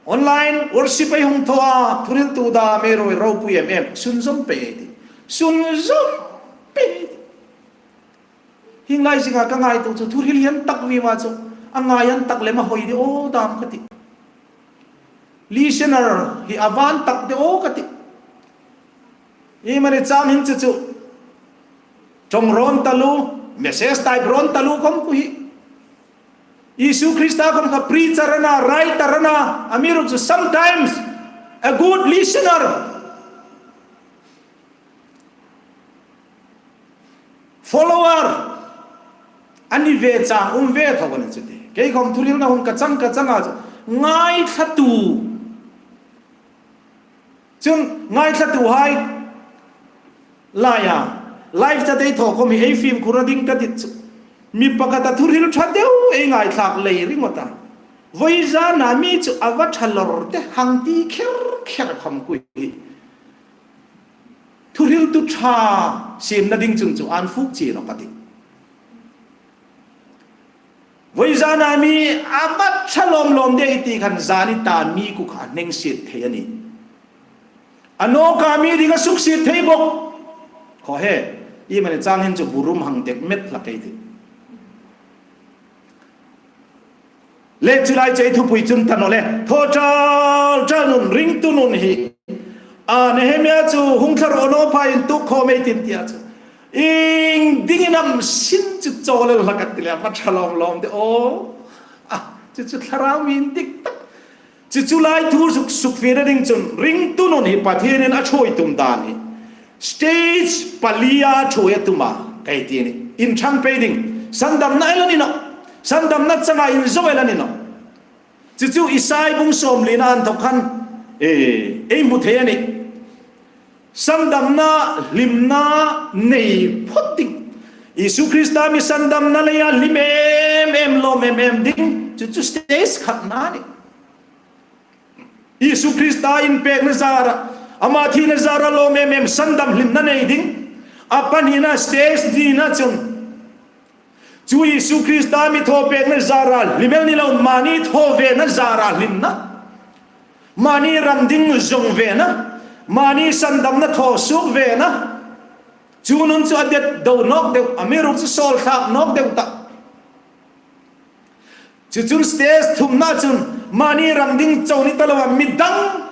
online worship ei hung thaw a, thuhriltu dam ei ropui em em, sunzawm pei ei ti. Sunzawm pei ei ti. Hieng lai zinga ka ngaituo chu, thuhril hi an tak vieu a chu, a ngai an tak lem a hoi de aw dam ka ti. Listener hi a va an tak de aw ka ti. Iemani chang hin chu chu. Ṭawng rawn taluo, message type rawn taluo khawm khu hi. Isu Krista khawm kha preacher a na, writer a na, amiruokchu sometimes a good listener. Follower. A ni ve chang um ve tho ka ni chu ti. Kei khawm thuhrilna hun ka chang ka changa chu. Ngaithlatu. Chun ngaithlatuhai laia, live chat ei thaw khawm hi ei fimkhurna ding ka ti chu. Mi pakhata thuhril ṭha deu ei ngaithlak lei ringawt a. Vawizana mi chu a va ṭha lawr te hang ti kher kher khawm khu hi. Thuhriltu ṭha siemna ding chun chu an fuk chi naw ka ti. Vawizana mi a va ṭha lawm lawm de ei ti khan zani ta mi khu kha a hnengsien thei a ni. A nawka mi ding a suksiet thei bawk. Khaw he, iemani chang hin chu burum hang dek met hlak ei ti. Le chu lai chu ei thupui chun ta naw le, thaw ṭal ṭal nun, ringtu nun hi. A, Nehemia chu hung thla rawn aw phai intuk khawm ei ti tia chu. Ieng dingin am sin chu chawl el hlak a ti le, a va ṭha lawm lawm de aw. A, chu chu thlarau mi indik tak. Chu chu lai thu suk, sukfena ding chun ringtu nun hi Pathienin a ṭhuoi tum dan hi stage palia ṭhuoi a tum a, ka ti a nih. Inṭhang pei ding, sandamna el a ni nawh. Sandamna changa inzo el a ni nawh. Chu chu Isai bung sawmlina inthok khan, e, ei hmu thei a nih. Sandamna hlimna nei phawt ding. Isu Krista mi sandamna leia hlim em em, lawm em em ding. Chu chu stage khatna a nih. Isu Krista inpekna zara, ama thina zara lawm em em, sandam hlimna nei ding. A pahnina stage nina chun, chu Isu Krista mi thawpekna zara hlim el ni loin mani thawvena zara hlimna. Mani ram ding zong vena. Mani sandamna thaw suok vena. Chu nun chu a det do nawk deu, amiruokchu sawlthlak nawk deu tah. Chu chun stage thumna chun mani ram ding chau ni ta loa mi dang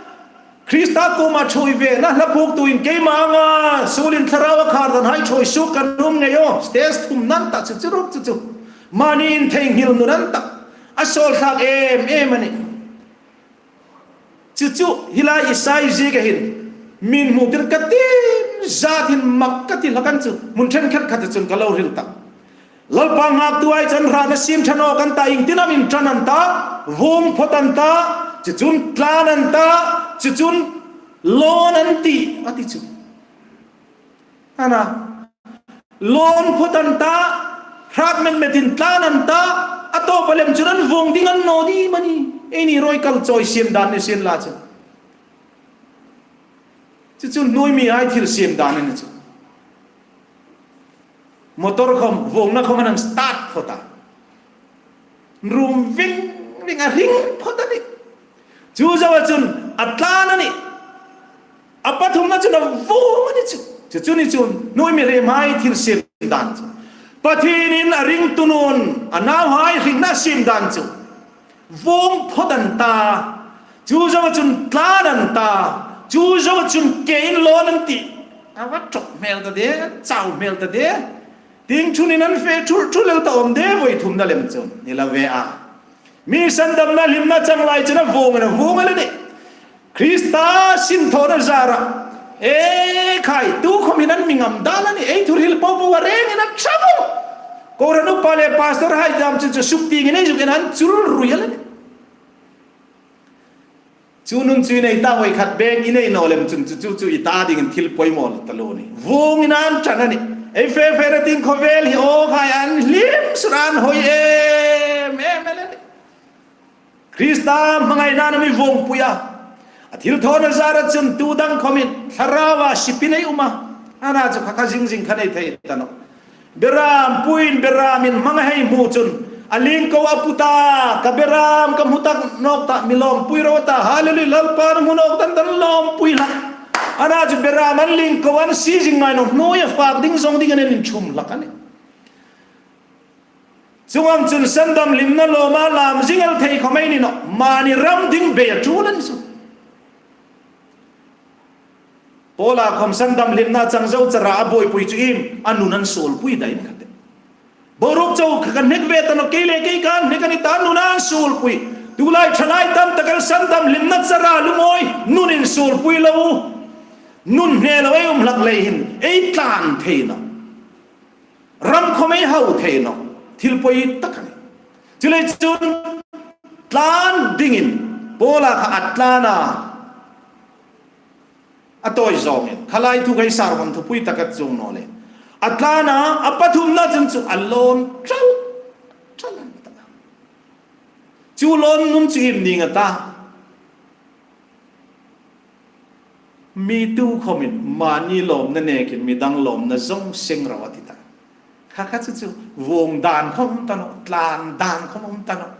Krista kuoma ṭhuoi vena, hla phuoktuin keima anga suolin thlarau a khar dan hai ṭhuoi suok ka nuom ngei aw. Stage thumna a ni tah chu chu ruok chu chu. Mani intheinghil nun a ni tah. A sawlthlak em em a nih. Chu chu hi lai Isai ziek a hin min hmu tir ka tiem zat hin mak ka ti hlak a ni chu. Hmun ṭhenkhat khat chun ka lo hril tah. Lalpa nghaktu hai chu an hrâtna siem ṭha nawk an ta, iengtin am inṭan an ta, vuong phawt an ta, chu chun tlan an ta, chu chun lawn an tih, a ti chu. A na, lawn phawt an ta, hrât met metin tlan an ta, a tawpa lem chun an vuong ding a ni naw ni am a ni. Eini ruoi kal chawi siem dan ni sien la chu. Chu chun hnuoi mi hai thil siem dan a ni chu. Motor khom, vuongna khom an start phawt a. Rum ving ving a hring phawt a nih. Chu zoa chun a tlan a nih. A pathumna chun a vuong a ni chu. Chu chu ni chun hnuoi mi rem hai thil siem dan chu. Pathienin a ringtu nun a nauhai hringna siem dan chu. Vuong phawt an ta. Chu zoa chun tlan an ta. Chu zoa chun kein lawn an tih. A va ṭawk hmel ta de, chau hmel ta de. Tieng thunin an fe thul thul el ta awm de, voi thumna lem chun. Ni la ve a. Mi sandamna hlimna chang lai chun a vuong a na vuong a la nih. Krista sinthawna zara. E khai, tu khom hin an mi ngam dal a nih. Ei thu hril po po a rengin a ṭha bawk. Kohran upa le pastor hai dam chu chu suk tiengin ei zuk en an chul rui a la nih. Chu nun chu i nei ta voi khat bek i nei naw lem chun chu chu chu i ta dingin thil poimaw ta lo ni. Vuongin an ṭan a nih. Ei fe fe na ting khawvel hi aw khai an hlim sur an hoi em em el a nih. Krista hmangaina a mi vuongpui a. A thilthawna zara chun tu dang khomin thlaraua sipin ei um a. A na chu kha kha zing zing kha nei thei ta nawh. Beram puin beramin hmangai hmu chun a lingko a put a, ka beram ka hmu tak nawk ta, mi lawmpui ro ta, hallelujah, Lalpan hmu nawk dan dan lawmpui hlak. A na chu beram an lingko an sie zing ngai naw, hnuoia fak ding zong ding an inṭhum hlak a nih. Chuong ang chun sandam hlimna lawma lam zing el thei khom ei ni nawh, mani ram ding bei a ṭul an chu. Paula khom sandam hlimna chang zo chara a buoipui chu iem, a nun an suolpui dai kha te. Boruok chau kha kan hnek ve ta nawh, kei le kei kan hnek a ni ta, nun an suolpui. Tulai ṭhalai tam tak el sandam hlimna chara lungawi, nun insuolpui lo. Nun hne lo ei um hlak lei hin, ei tlan thei nawh. Ram khom ei hau thei nawh. Thil poi tak a nih. Chuleiin chun tlan dingin, Paula kha a tlan a. A tawi zawngin, kha lai thu kha ei sermon thupui taka chuong naw le. A tlan a, a pathumna chun chu a lawn ṭal, ṭal an ta. Chu lawn nun chu iem ning a ta. Mi tu khomin mani lawmna nekin midang lawmna zong seng ro a ti ta. Kha kha chu chu vuong dan khom um ta nawh, tlan dan khom um ta nawh.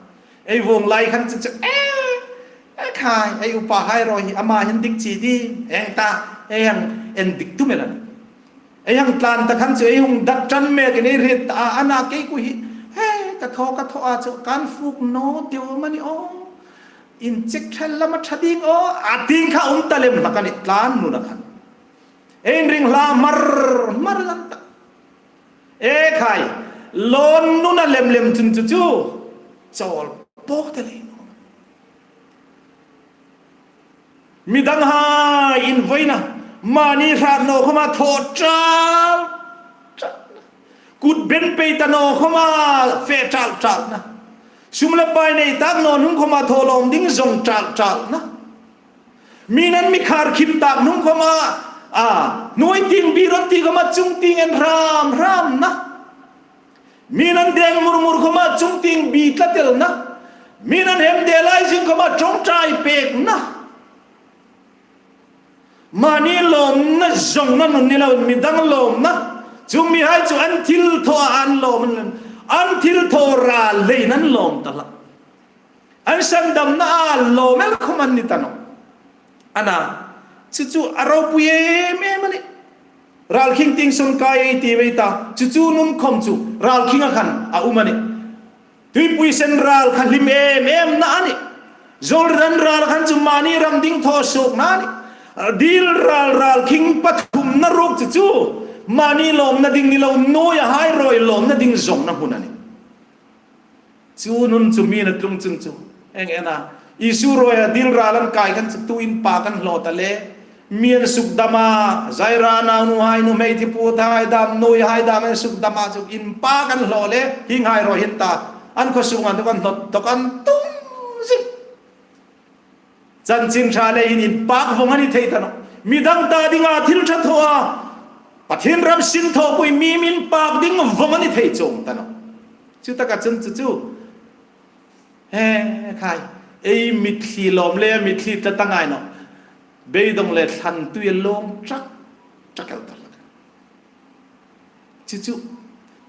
Ei vuong lai khan chu chu, e, e khai, ei upa hai ro hi, ama hin dik chi di, eng ta, ei hang endik tum el a nih. Ei hang tlan ta khan chu, ei hung dak ṭan mekin ei hriet ta a, a na kei kuo hi, he, ka thaw, ka thaw a chu, kan fuk naw deu am a ni aw. Inchek ṭhel lam a ṭha ding aw, a ti kha um ta lem hlak a nih, tlan nuna khan. Ei inring hla hmar hmar lang ta. E khai, lawn nuna lem lem chun chu chu, chawl pawk ta lei naw. Midang hai invoina, mani hrat naw khawma thaw ṭal ṭal na. Kut ben pei ta naw khawma fe ṭal ṭal na. Sum le pai nei tak naw hnung khawma thaw lawm ding zong ṭal ṭal na. Mi'n an mi khar khip tak hnung khawma, a, hnuoi tieng bi rawt ti khawma chung tieng en hram hram na. Mi'n an deng mur mur khawma chung tieng bi tla tel na. Mi'n an hem de lai zing khawma ṭawngṭai pek na. Mani lawmna zong na nun ni lo, midang lawmna. Chu mihai chu an thilthaw an lawm an, an thilthaw ral leiin an lawm ta hlak. An sandamna a lawm el khawm an ni ta nawh. Ana, chu chu a ropui em em a nih. Ral khing tieng sawn kai ei ti ve ta, chu chu nun khawm chu ral khinga khan a um a nih. Tuipui sen ral kha hlim em em na a nih. Jordan ral khan chu mani ram ding thaw suokna a nih. Dil ral, ral khing pathumna ruok chu chu mani lawmna ding ni lo, nuoia hai rawi lawmna ding zong na hmun a nih. Chu nun chu mi'n a tlung chun chu, eng ena, Isu rawia dil ral an kai khan chu tu inpak an hlaw ta le. Mi an suk dam a, Jaira naunuhai, nuhmei thiputhai dam, nuoihai dam an suk dam a chu inpak an hlaw le, hienghai rawi hin ta, an khaw sunga dok an hlawt dok an tum zing. Chanchin ṭha le hin inpak vawng a ni thei ta nawh. Midang ta dinga thil ṭha thaw a, Pathien ram sin thawpui mi inpak ding vawng a ni thei chuong ta nawh. Chu taka chun chu chu, he khai, ei mitthli lawm le mitthli tla ta ngai nawh. Beidong le thlan tui a lawm ṭak ṭak el ta hlak. Chu chu,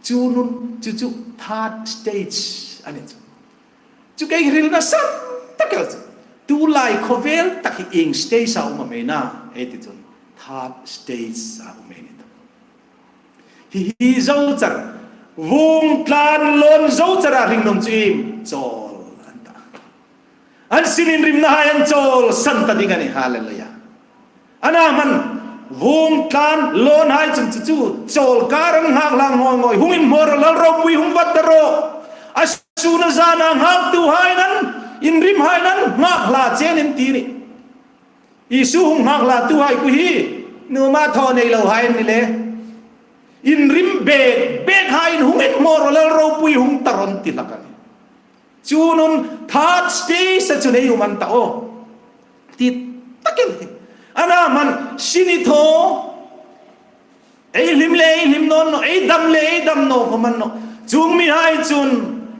chu nun, chu chu third stage a ni chu. Chu kei hrilna san tak el chu. Tulai khawvel tak hi ieng stage-a um am ei na, ei ti chun third stage-a um ei ni ta. Hi hi zo char, vung tlan lawn zo chara hringnun chu iem, chawl an ta. An sin inrimnahai an chawlsan ta ding a nih, hallelujah. Ana hman, vung tlan lawnhai chun chu chu chawl kar an nghak hla ngawi ngawi, hung inhmawr rawh, Lal ropui hung vat ta rawh. A sun a zana nghaktuhai'n an inrimhai'n an nghak hla chen an ti a nih. Isu hung nghak hlatuhai ku hi, nuom a thaw nei lohai an ni le. Inrim bek bekhai'n hung inhmawr rawh, Lal ropui hung ta rawh an ti hlak a nih. Chu nun third stage-a chun ei um an ta aw. Ti tak el hi. Ana hman sin i thaw. Ei hlim le ei hlim naw nawh, ei dam le ei dam naw khawm a ni nawh. Chuong mihai chun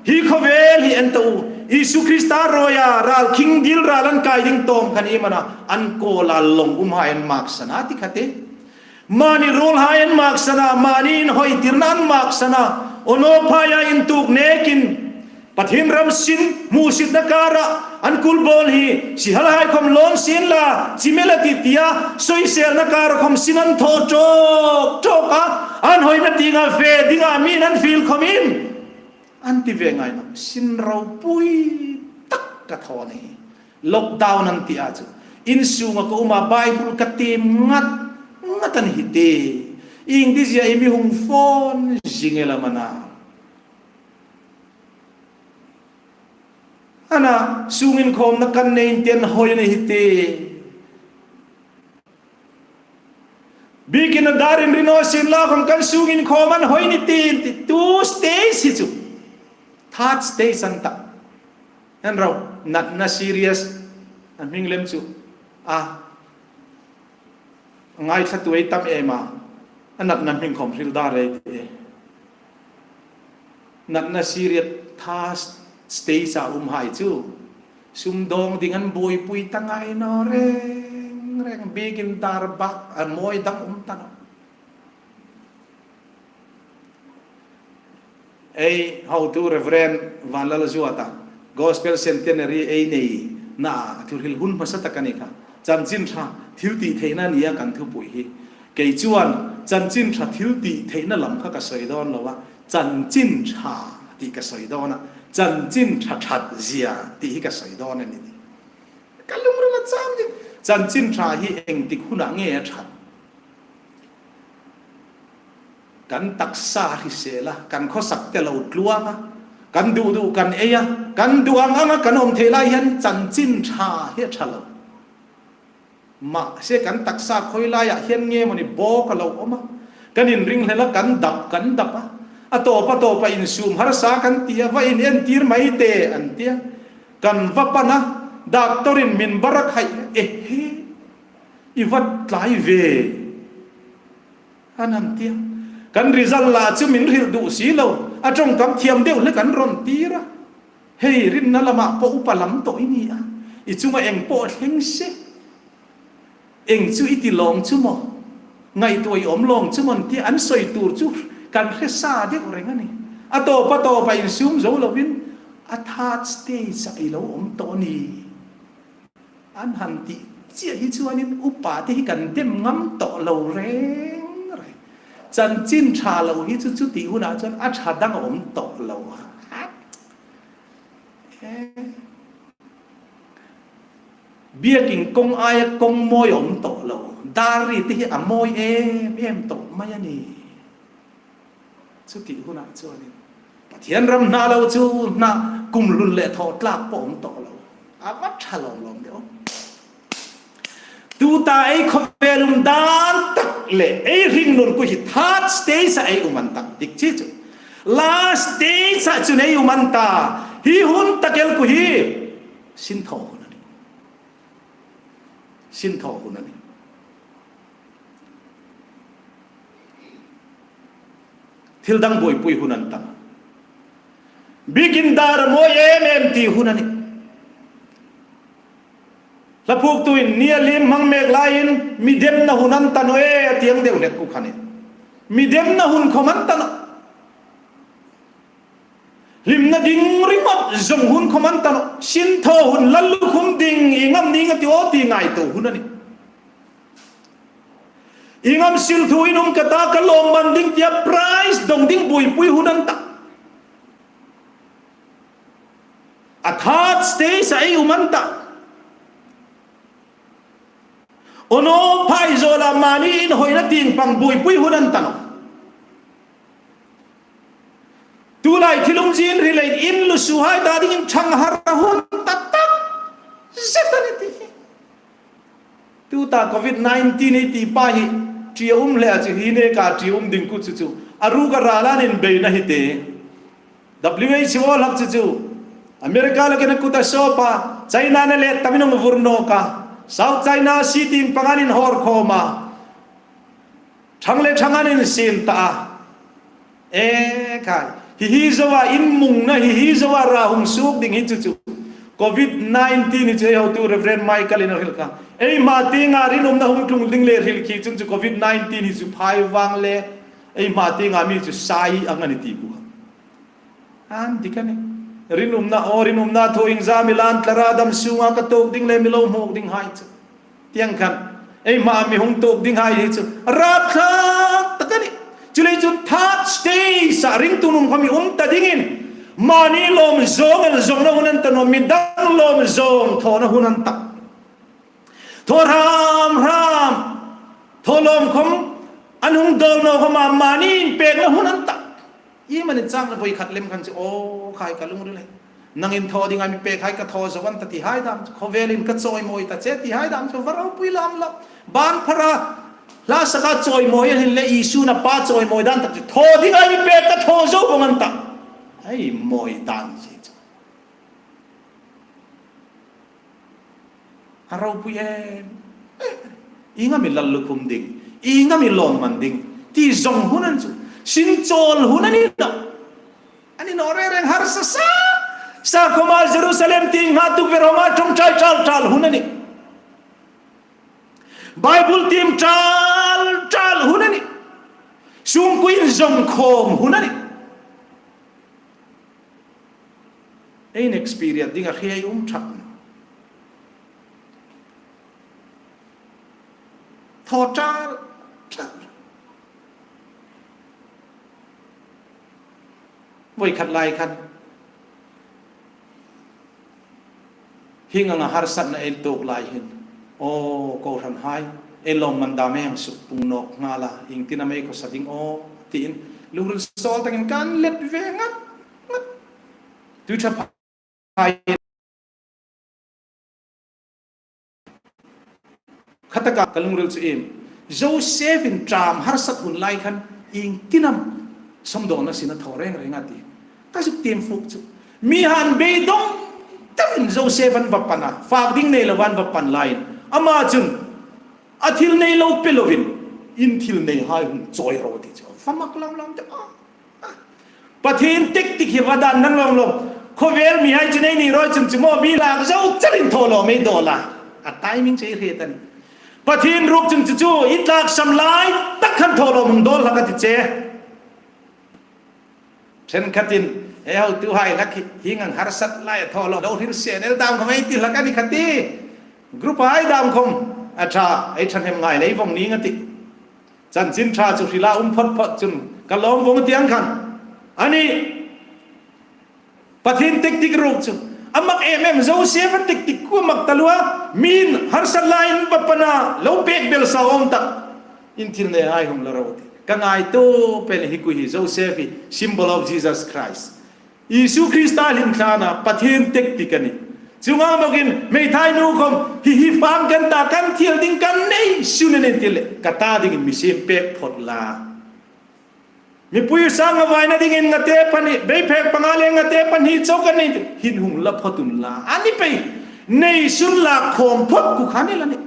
hi khawvel hi en ta u. Isu Krista rawia ral khing dil ral an kai ding tawm khan iem a na, an kawla lawng umhai an maksan a ti kha te. Mani ruolhai an maksan a, mani inhawitirna an maksan a, aw naw phaia intuok nekin Pathien ram sin hmusitna kara an kul bawl hi, sihalhai khawm lawn sien la, chim el a tih tia, soiselna kara khawm sin an thaw ṭawk ṭawk a, an hawina tienga fe dinga mi'n an fiel khawmin an ti ve ngai nawh, sin ropui tak ka thaw a nih. Lockdown an ti a chu. In sunga ka um a, Bible ka tiem ngat ngat a ni hi te. Iengdizia i mi hung phone zing el am a na. Ana, sung inkhawmna kan nei intin hawi a ni hi te. Biekin a darin ri naw sien la khawm kan sung inkhawm an hawi ni ti, ti two stage hi chu. Third stage an ta. An ro, natna serious. An hming lem chu. A. Ngaithlatu ei tam em a. A natna hming khawm hril dar ei ti. Natna serious third stage-a umhai chu. Sum dawng ding an buoipui ta ngai naw reng reng, biekin dar bak a mawi dang um ta nawh. Ei hotu Reverend Vanlalzuata, Gospel Centenary ei nei na, a thu hril hun hmasa tak a ni kha. Chanchin ṭha, thil tih theihna nia kan thupui hi. Kei chuan chanchin ṭha thil tih theihna lam kha ka sawi dawn lo a, chanchin ṭha tih ka sawi dawn a, chanchin ṭha ṭhat zia tih hi ka sawi dawn a ni. Ka lungril a cham ding. Chanchin ṭha hi engtik hunah nge a ṭhat? Kan taksa hrisel a, kan khawsak te lo tluang a, kan duh duh kan ei a, kan duh ang anga kan awm theih lai hian chanchin ṭha hi a ṭha lo. Mahse kan taksa khoi laia hian nge maw ni bawk a lo awm a. Kan inring hlel a, kan dap, kan dap a. A tawp a tawp a insum harsa kan ti a, va inentir mai teh an ti a. Kan va pan a, doctor-in min bar a khai, ehe, i va tlai ve. An han ti a. Kan result la chu min hrilh duh si lo. A ṭawngkam thiam deuh hle kan rawn tir a. Hei, rinna lamah pawh upa lam tawh i ni a. I chunga eng pawh thleng se. Eng chu i ti lawng chu maw? Ngaihtuah i awm lawng chu maw an ti a, an sawi tur chu kan hre sa deuh reng a ni. A tawp a tawp a insum zo lovin a third stage-ah i lo awm tawh a ni. An han tih chiah hi chuanin upa te hi kan dem ngam tawh lo reng reng. Chanchin ṭha lo hi chu chuti hunah chuan a ṭha dang a awm tawh lo a. Eh. Biakin kawng aia kawng mawi a awm tawh lo. Dar ri te hi a mawi em em tawh mai a ni. Chuti hunah chuanin Pathian ram hna lo chu hna kum hlun leh thaw tlak pawh awm tawh lo. A va ṭha lawm lawm deuh. Tuta ei khawvel um dan tak leh ei hringnun khu hi third stage-ah ei um an tak dik chi chu. Last stage-ah chun ei um an ta. Hi hun tak el khu hi sin thaw hun a ni. Sin thaw hun a ni. Thil dang buaipui hun an ta. Bikin dar a mawi em em ti hun a ni. Hla phuoktuin ni a lim hmang mek laiin mi demna hun an ta naw e a ti ang deuh hlek khu kha ni. Mi demna hun khawm an ta naw. Hlimna ding ringawt zawng hun khawm an ta naw. Sin thaw hun, lallukhum ding, i ngam ning a ti aw ti ngaituo hun a ni. I ngam sil thu in um ka ta, ka lawmman ding tia prize dawng ding buaipui hun an ta. A third stage-ah ei um an ta. Aw naw, phaizawla mani inhawina tieng pang buaipui hun an ta naw. Tulai thil umzie in hrilh leiin in lusuhai ta dingin ṭhanghar a hun ta tak zet a ni tih hi. Tuta covid nineteen ei ti pa hi ṭium hle a chu hi neka ṭium ding khu chu chu a ruk a ral an inbeina hi te. W H O hlak chu chu America lakin a kut a sawp a, China-in a let tamin a vur nawk a, South China Sea tieng pang an inhawr khawm a. Ṭhang le ṭhang an insiem ta a. E khai, hi hi zoa in mungna hi hi zoa ra hung suok ding hi chu chu. Covid nineteen hi chu ei hotu Reverend Michael-in a hril kha. Ei hma tienga rinumna hung tlung ding le hrilh khi chun chu covid nineteen hi chu phai vang le ei hma tienga mi chu sai ang a ni ti ku kha. An dik a ni. Rinumna, aw, rinumna thu inzam i lan tlara dam sunga ka tuok ding le mi lo hmuok ding hai chu. Tiang khan, ei hma mi hung tuok ding hai hi chu. Rapthlak tak a ni. Chuleiin chu third stage-ah ringtu nun khawm i um ta dingin. Mani lawm zawng el zawngna hun an ta naw, mi dang lawm zawng thawna hun an ta. Thaw hram hram, thaw lawm khawm, an hung dawl naw khawma mani inpekna hun an ta. I mani chang la voi khat lem khan chu, aw, khai ka lungril e. Nangin thaw dinga mi pek hai ka thaw zo an ta ti hai dam chu. Khawvelin ka chawimawi ta che ti hai dam chu. Va ropui lam lam. Ban phara hla saka chawimawi a hin le Isuna pa chawimawi dan tak chu. Thaw dinga mi pek ka thaw zo vawng an ta. Ei mawi dan si chu. A ropui em. Ieng am i lallukhum ding, ieng am i lawmman ding ti zawng hun a ni chu. Sin chawl hun a ni naw. A ni naw reng reng, harsa sa sa khawma Jerusalem tieng hna tukver hawma ṭawngṭai ṭal ṭal hun a ni. Bible tiem ṭal ṭal hun a ni. Sungkuoin zawng khawm hun a ni. Ei experience ding a hre ei um ṭhak naw. Thaw ṭal ṭal. Voi khat lai khan hieng anga harsatna ei tuok lai hin, aw, kohranhai, ei lawmman dam ei hang suk pung nawk nghal a, iengtin am ei khawsa ding aw, tiin lungril sawl takin kan let ve ngat ngat. Tui ṭha phai. Kha taka ka lungril chu iem, Joseph-in ṭam harsat hun lai khan iengtin am sumdawna sin a thaw reng reng a ti. Ka zuk tiem fuk chu. Mihai beidong takin Joseph an va pan a, fak ding nei lo an va pan laiin, ama chun a thil nei lo pe lovin, in thil neihai hung chawi ro ti chu. Va mak lam lam te a. Pathien tactic hi va dan nang lawm lawm. Khawvel mihai chu nei ni rawi chun chu maw mi lak zo charin thawlawm ei dawl a. A timing chu ei hriet a nih. Pathien ruok chun chu chu i tlaksam lai tak khan thawlawm hung dawl hlak a ti che. Ṭhenkhatin, ei hotuhai hlak hi, hieng ang harsat lai a thaw lo, lo hril sen el dam khawm ei ti hlak a ni kha ti. Group-hai dam khawm, a ṭha, ei ṭhahnem ngai lei vawng ning a tih. Chanchin ṭha chu hrila um phawt phawt chun, ka lawm vawng tieng khan. A nih, Pathien tactic ruok chu. A mak em em, Joseph-a tactic khu a mak taluo a, mi'n harsat laiin va pan a, lo pek bel sa awm tak. In thil neihai hung la ro ti. Ka ngaituo pei hi kui hi Joseph hi symbol of Jesus Christ. Isu Krista hlimthlana Pathien tactic a nih. Chuong ang bawkin, meithai nu khawm, hi hi fang kan ta, kan thil ding kan nei sun a nih ti le, ka ta dingin mi siem pek phawt la. Mipui sang a vaina dingin ngate pahni, beiphek panga le ngate pahni chau kan nei, hin hung la phawt unla. A ni pei, nei sun la khawm phawt khu kha ni la nih.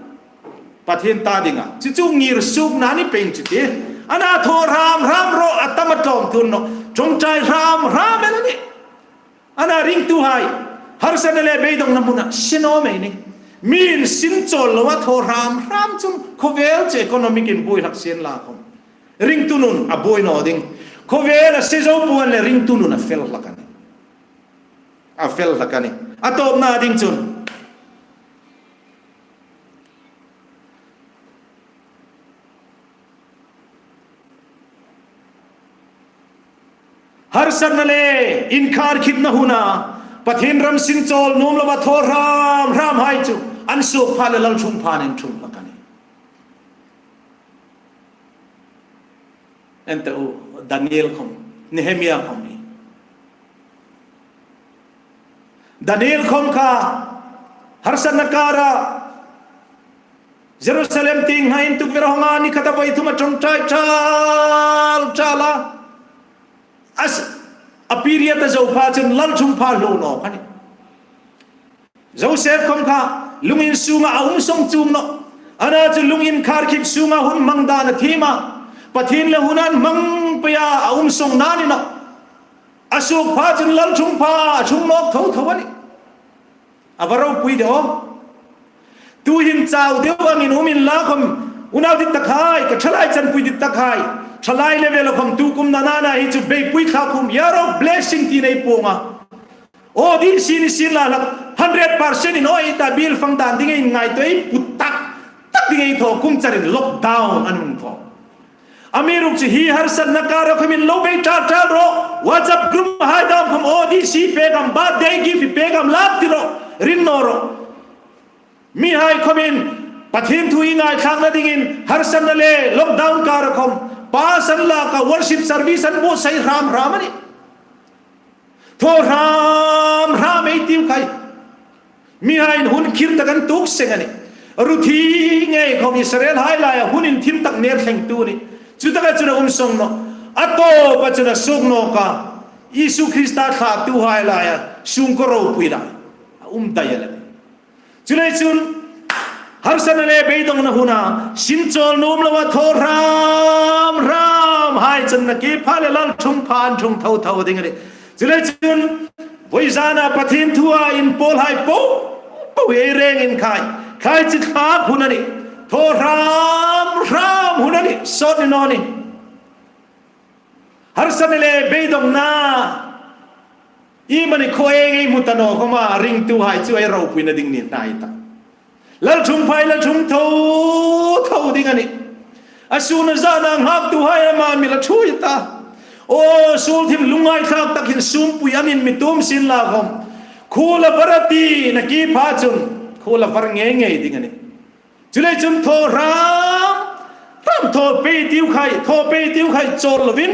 Pathien ta dinga, chu chu ngir sukna ni pei chu ti. Ana thaw hram hram ro a tam a tlawmthu naw. Ṭawngṭai hram hram el a nih. Ana ringtuhai, harsatna le beidongna hmuna sin awm ei nih. Mi'n sin chawl loa thaw hram hram chun khawvel chu economic-in buoi hlak sien la khawm. Ringtu nun a buoi naw ding. Khawvel a se zo puon le ringtu nun a fel hlak a nih. A fel hlak a nih. A tawpna ding chun. Harsatna le inkhar khipna huna, Pathien ram sin chawl nuom loa thaw hram hram hai chu, an suok pha le lalṭhungpha'n an ṭhung hlak a nih. Enta u, Daniel khawm, Nehemia khawm hi. Daniel khawm kha, harsatna kara, Jerusalem tieng hnain tukvera hawng a ni khata vaithuma ṭawngṭai ṭal ṭal a. As, a period a zo pha chun lalṭhungpha lo naw kha a nih. Joseph khawm kha, lung in sunga a um sawng chuong naw. Ana chu lung inkhar khip sunga hun hmang dan a thiem a. Pathien le hun an hmang peia a um sawng na ni naw. A suok pha chun lalṭhungpha a ṭhung nawk tho tho a nih. A va ropui de aw. Tuhin chau deu angin um inla khawm, unau dit takhai, ka thalai chanpui dit takhai. Thalai level khawm tukum nana hi chu beipui thlakhum, year of blessing ti nei puong a. Aw, DC ni sin la hlak, hundred percent in aw ei ta bill fang dan ding ei ngaituo ei put tak tak ding ei thaw, kum charin lockdown an hung thaw. Amiruokchu hi harsatna kara khawmin lo bei ṭal ṭal ro, WhatsApp group hai dam khawm aw DC pek am, birthday gift pek am lak ti ro, ring naw ro. Mihai khawmin Pathien thu ei ngaithlakna dingin harsatna le lockdown kara khawm, pass an lak a worship service an buotsai hram hram a nih. Thaw hram hram ei tiu khai. Mihaiin hun khir tak an tuok seng a nih. Ruthi ngei khawm Israelhai laia hun inthim tak ner thlengtu a nih. Chutaka chun a um sawng naw. A tawpa chun a suok nawk a. Isu Krista thlatuhai laia sungkuo ropui lai a um dai a la nih. Chuleiin chun, harsatna le beidongna huna, sin chawl nuom loa thaw hram hram hai chun nakie pha le lalṭhungpha'n ṭhung tho tho ding a nih. Chuleiin chun, voizana Pathien thua inpawlhai po po ei rengin khai, khai chi thlak hun a nih. Thaw hram hram hun a nih. Sawt ni naw nih. Harsatna le beidongna. Iemani khaw ei hmu ta naw khawma ringtuhai chu ei ropuina ding ni hnai ta. Lalṭhungpha ei lalṭhung tho tho ding a nih. A sun a zana nghaktuhai ama mi la ṭhuoi ta. Aw, suol thim lungngaithlak takin sumpui angin mi tum sien la khawm, khuo la var a ti nakie pha chun, khuo la var ngei ngei ding a nih. Chuleiin chun thaw hram hram thaw pei tiu khai, thaw pei tiu khai chawl lovin.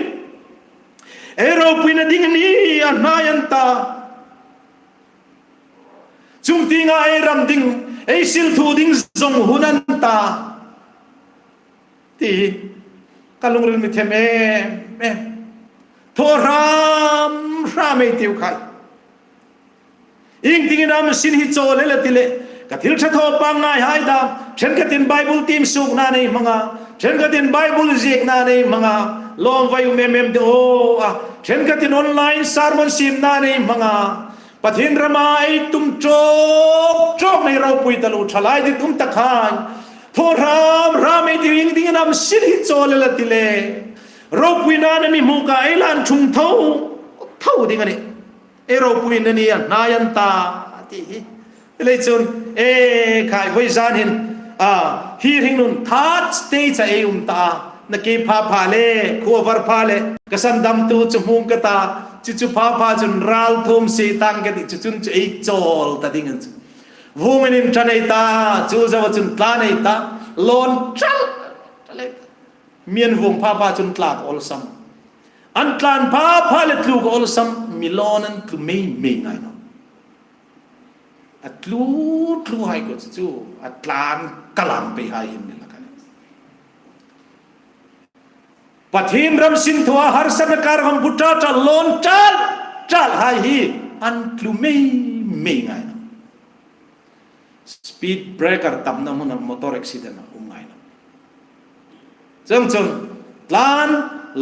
Ei ropuina ding a ni a hnai an ta. Chung tienga ei ram ding, ei silthu ding zong hun an ta. ti ka lungril mi them em em. Thaw hram hram ei tiu khai. Iengdingin am sin hi chawl el a ti le, ka thil ṭha thaw pangngai hai dam, ṭhenkhatin Bible tiem suokna nei hmang a, ṭhenkhatin Bible ziekna nei hmang a, lawm vai um em em de aw a, ṭhenkhatin online sermon siemna nei hmang a, Pathien rama ei tum ṭawk ṭawk nei ropui taluo, ṭhalai dit um tak hai. Thaw hram hram ei tiu, iengdingin am sin hi chawl el a ti le, ropuina nei mi hmu ka ei lan ṭhung tho tho ding a nih. Ei ropuina ni a hnai an ta ti hi. Lei chun, e khai, voi zan hin, a, hi hringnun third stage-a ei um ta a. Na ke pha pha le, khuo var pha le, ka sandamtu chu hmung ka ta, chu chu pha pha chun ralthuom si tang ka ti chu chun chu ei chawl ta ding an chu. Vungin inṭan ei ta, chu zoa chun tlan ei ta, lawn ṭal, ṭal ei ta. Mi an vung pha pha chun tlak awlsam. An tlan pha pha le tluk awlsam, mi lawn an tlu mei mei ngai naw. A tlu tlu hai ko chu, a tlan ka lang pei hai hin ni la ka ni. Pathien ram sin thua harsatna kar hang bu ṭa ṭa lawn ṭal ṭal hai hi an tlu mei mei ngai naw. Speed breaker tamna hmuna motor accident a um ngai naw. Chuong chun tlan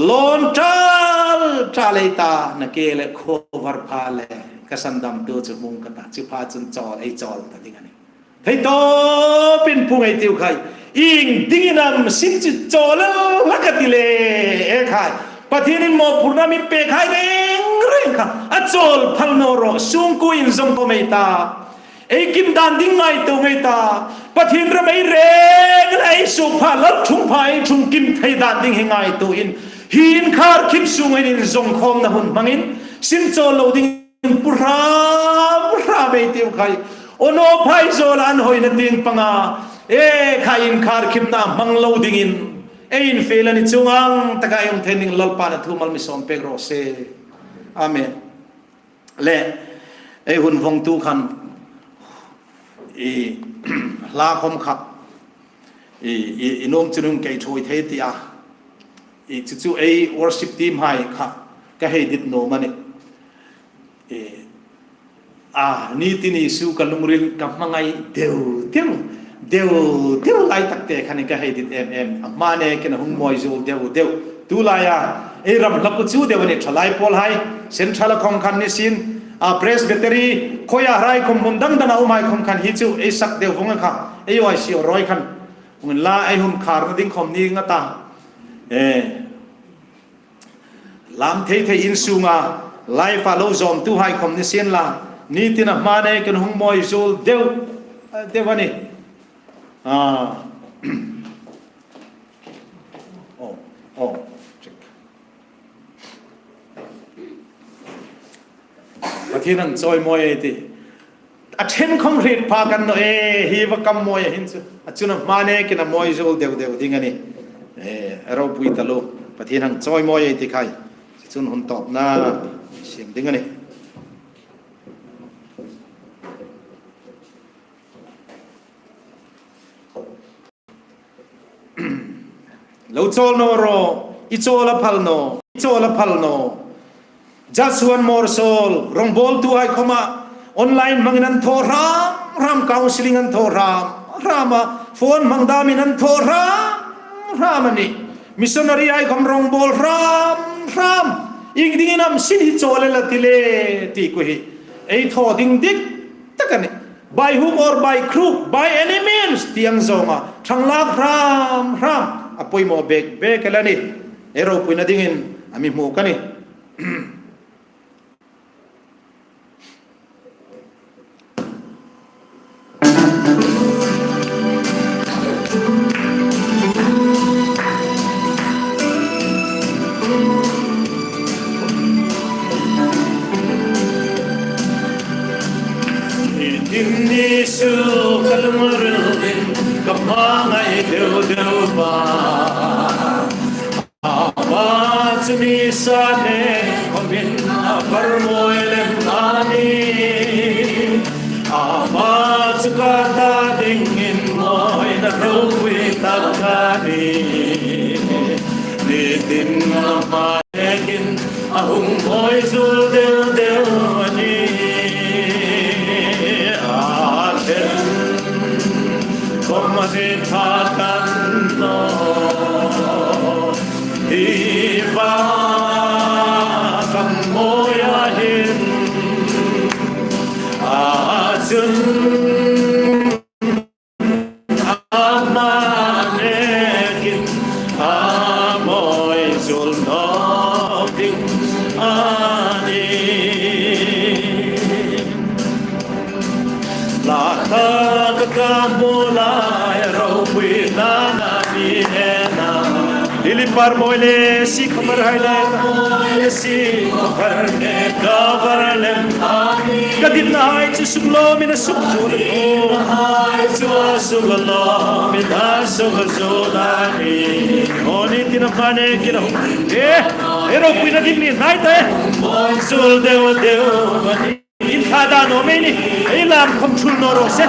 lawn ṭal ṭal ei ta, na ke le khuo var pha le, ka sandamtu chu hmung ka ta, chu pha chun chawl ei chawl ta ding a nih. Thei tawpin pung ei tiu khai. Iengdingin am sin chu chawl el a ka ti le, e khai. Pathienin mawphurna mi pek hai reng reng kha a chawl phal naw ro, sungkuoin zong khom ei ta. Ei kim dan ding ngaituo ngei ta. Pathien ram ei reng le ei suok pha, lal ṭhung pha, ei ṭhung kim thei dan ding hi ngaituoin, hi inkhar khip sunga inzong khawmna hun hmangin, sin chawl lo dingin pu hram hram ei tiu khai. Aw naw, phai zawl an hoina tieng panga, e khai, inkhar khipna hmang lo dingin, ei infel a ni chuong ang taka ei um thei ding Lalpan a thu mal mi sawm pek raw se. Amen. Le, ei hun vongtu khan, i, hla khom kha, i, i, i nuom chun kei ṭhuoi thei ti a. I, chu chu ei worship team hai kha, ka hei dit nuom a nih. I, a, ni tin Isu ka lungril ka hmangai deu deu. Deu deu lai tak te khan ka hei dit em em. A hma nekin a hung mawi zuol deu deu. Tu laia ei ram hlak chu deu a nih, ṭhalai pawl hai. Central-a khom khan ni sien, a, Presbytery, khuoia hai khom, hmun dang danga um hai khom khan hi chu ei sak deu vong a kha. Ei Y C O roi khan. Hung la ei hun kharna ding khom ni nga ta. E. Lam thei thei insunga, live-a lo zawmtu hai khom ni sien la. Ni tin a hma nekin hung mawi zuol deu, deu a nih. A. Oh, oh, check. Pathien hang chawimawi ei ti. A ṭhen khom hriet pha kan naw e, hi va kam mawi a hin chu. A chun a hma nekin a mawi zuol deu deu ding a nih. E, a ropui taluo. Pathien hang chawimawi ei ti khai. Chun hun tawpna siem ding a nih. Lo chawl naw ro, i chawl a phal naw, i chawl a phal naw. Jasuan Morsol, rongbawltu hai khoma, online hmangin an thaw hram hram, counselling an thaw hram hram a, phone hmang damin an thaw hram hram a nih. Missionary hai khom rongbawl hram hram. Iengdingin am sin hi chawl el a ti le, ti ku hi. Ei thaw ding dik tak a nih. By hook or by crook, by any means, ti ang zawnga ṭhang lak hram hram a poimaw bek bek el a nih. Ei ropuina dingin a mi hmu ka nih. Nitin Isu ka lungril dingin ka hmangai deu deu a. Ama chu nisa nei khomin a var mawi lem a nih. Ama chu ka ta dingin mawina ropui tak a nih. Ama nekin a hung mawi zul deu deu a nih. A ṭhen khom a hriet pha kan naw. Hi va kan mawi a hin a chun ama nekin a mawi zul nawk ding a nih. La taka ka hmu lai ropuina a ni e na. Lily Parmawi le si khabar hai lai. Mawi le si khabar le ka var lem a ni. Ka dinna hai chu suk lawmin a suk zuol a nih. Hai chu a suk lawmin a suk zuol a nih. Aw ni tina ama nekin a hung. E, ei ropuina ding ni hnai ta e. Mawi zul deu deu a nih. Inthladan a um ei ni. Ei lam khom ṭhul naw raw se.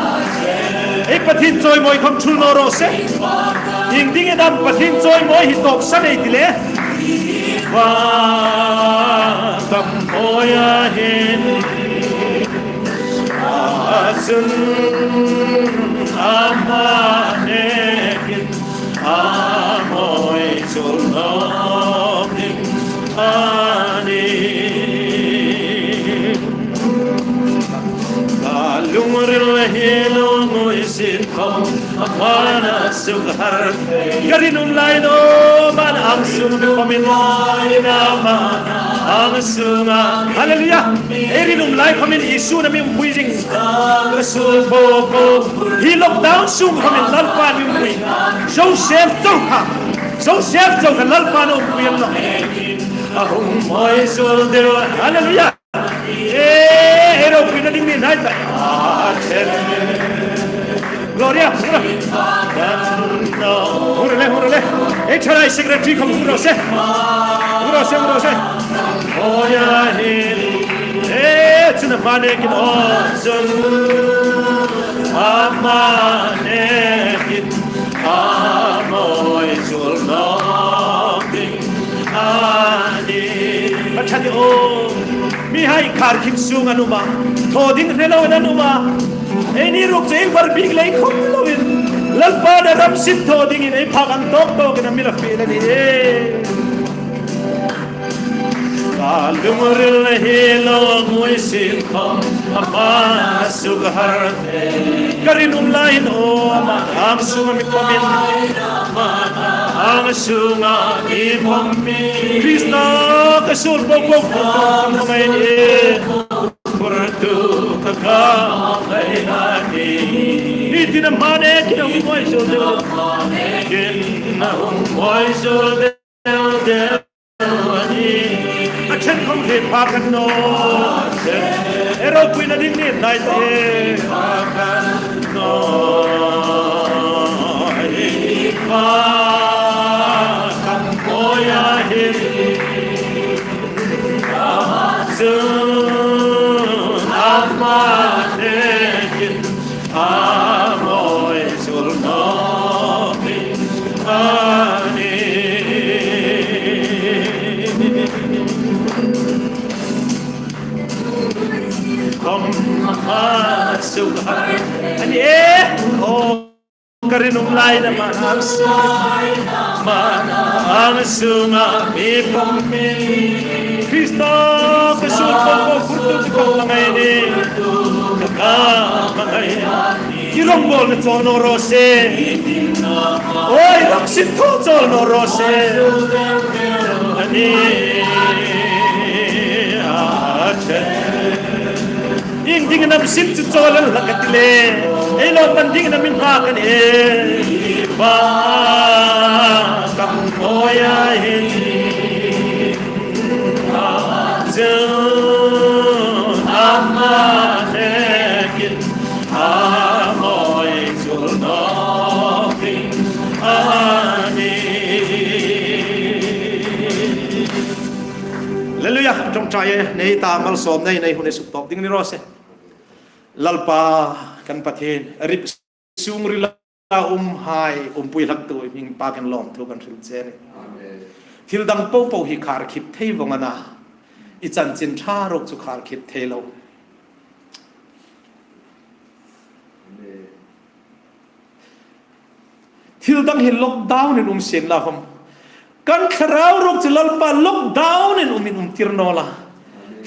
Ei Pathien chawimawi khom ṭhul naw raw se. Iengdingin am Pathien chawimawi hi tawpsan ei ti le. Hi va kan mawi a hin a chun ama nekin a mawi zul nawk ding a nih. Ka lungril hi lo ngoi sin khom ama na suk har. Ka rinum lai naw, ama ang sung khomin lai na ama ang sunga. Hallelujah. Ei rinum lai khomin Isu na mi umpui zing. Ka sul po po. Hi lockdown sung khomin Lalpa mi umpui. Joseph chau kha. Joseph chau kha Lalpa na umpui am naw. A hung mawi zul deu. Hallelujah. E, ei ropuina ding ni hnai ta. Gloria, hung ra le, hung ra le. Ei thalai secretary khom hung raw se. Hung raw se, hung raw se. Aw ya hin. E, chun ama nekin aw chun. Ama nekin a mawi zul nawk ding a nih. Pathien aw, mihai khar khim sung an um a, thaw ding hre loin an um a. Eini ruok chu ei var bik lei khom loin Lalpa na ram sin thaw dingin ei phak ang tawk tawkin a mi la fe a nih e. Ka lungril hi lo ngoi sin khom ama suk har. Ka rinum lai naw, ama ang sunga mi pawmin. Ang sunga mi pawmin. Krista ka suol po po khom khom mai ni. Furtu ka ka mai na ni. Ni tina ama nekin a hung mawi zul deu. Kin a hung mawi zul deu. A ṭhen khom hriet pha kan naw. Ei ropuina ding ni hnai ta e. Pha kan naw. Ei pha kan mawi a hin. Chun ama nekin a mawi zul nawk ding a nih. Khom ama suk har a nih e. Aw, ka rinum lai naw, ama ang sunga, ama ang sunga mi pawmin. Krista ka suol po po furtu ka ka hmangai ni. Ka ka hmangai. I rongbawlna chawl naw raw se. Aw, i ram sin thaw chawl naw raw se. A nih, a ṭhen. Iengdingin am sin chu chawl a la ka ti le. Ei lo pan dingin am in hma ka ni e. Hi va kan mawi a hin. Chun ama nekin a mawi zul nawk ding a nih. Hallelujah. Ṭawngṭai nei ta malsawmna nei hun ei suk tawp ding ni raw se. Lalpa kan Pathien, rip sungrila umhai umpui hlaktu hming pakin lawmthu kan hril che a nih. Amen. Thil dang popo hi khar khip thei vong a na, i chanchin ṭha ruok chu khar khip thei lo. Thil dang hi lockdown-in um sien la khom, kan thlarau ruok chu Lalpa lockdown-in um in um tir naw la.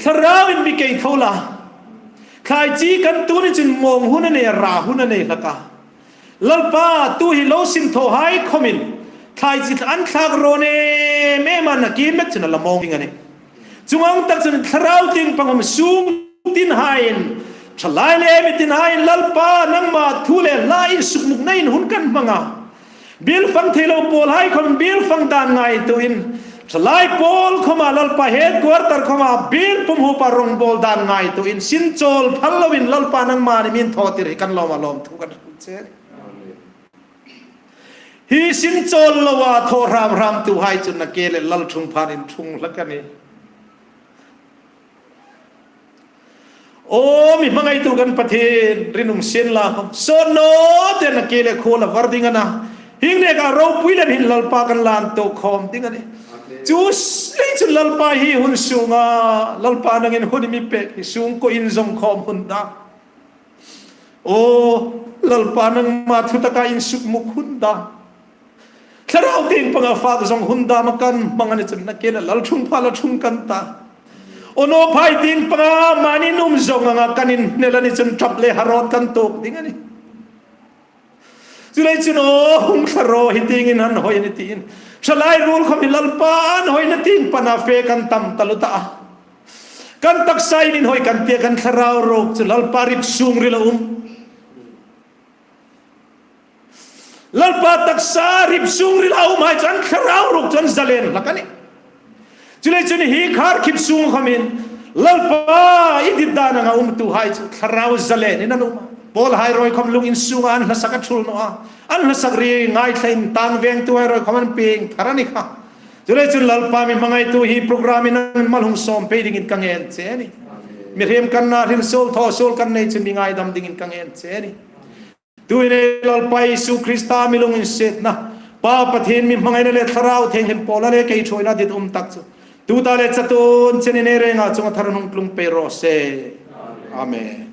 Thlarauin mi kei tho la. Thlai chi kan tu ni chun mawng hun a nei, ra hun a nei hlak a. Lalpa, tu hi lo sin thaw hai khomin thlai chi an thlak rawn em em a, na ki met chun a la mawng ding a nih. Chuong ang tak chun thlarau tieng pang um sung tin haiin, thalai le mi tin haiin, Lalpa, nangma thu le hla insukmukna in hun kan hmang a. Biel fang thei lo pawl hai khom biel fang dan ngaituoin, thalai pawl khoma Lalpa headquarter khoma biel pum hupa rawng bawl dan ngaituoin, sin chawl phal loin Lalpa nangma ni min thaw tir hi kan lawm a, lawmthu kan hril che. Hi sin chawl loa thaw hram hram tu hai chun na ke le Lalṭhungpha'n inṭhung hlak a nih. Aw, mi hmangaitu kan Pathien, ring um sien la khom, sawt naw te na ke le khuol a var ding a na. Hieng neka ropui lem hin Lalpa kan lan tawk khawm ding a nih. Chu lei chun Lalpa, hi hun sunga Lalpa nangin hun i mi pek hi sung ko inzawng khawm hun dam. Aw, Lalpa, nangma thu taka insukmuk hun dam. Thlarau tieng panga fak zawng hun dam a kan hmang a ni chun na ke le Lalṭhungpha la ṭhung kan ta. Aw, nawphai tieng panga mani nuom zawng anga kan inhnel a ni chun ṭap le harot kan tuok ding a nih. Chu lei chun, aw, hung thla rawh, hi tiengin han hoi a nih tiin, thalai ruol khom hi Lalpa an hoina tieng pana fe kan tam taluo ta a. Kan taksa in inhoi kan tia, kan thlarau ruok chu Lalpa rip sung rila um. Lalpa taksa rip sung rila um hai chu an thlarau ruok chu an zalen hlak a nih. Chu lei chun hi khar khip sung khomin Lalpa i dit dan anga umtu hai chu thlarau zalenin an um a. Pawl hai ruok khom lung insunga an hlasak a ṭhul naw a. An hlasak ri ngai thlain tang vengtu hai ruok khom an pieng thar a ni kha. Chu lei chun Lalpa, mi hmangaitu hi program-in an mal hung sawm pei dingin ka ngen che a nih. Mihriem kanna hril suol thaw suol kan nei chun mi ngaidam dingin ka ngen che a nih. Tuhin ei Lalpa Isu Krista mi lunginsietna, Pa Pathien mi hmangaina le Thlarau Thienghlim pawla le kei ṭhuoina dit um tak chu tuta le chatuon chenin ei renga chunga thar hung tlung pei raw se. Amen.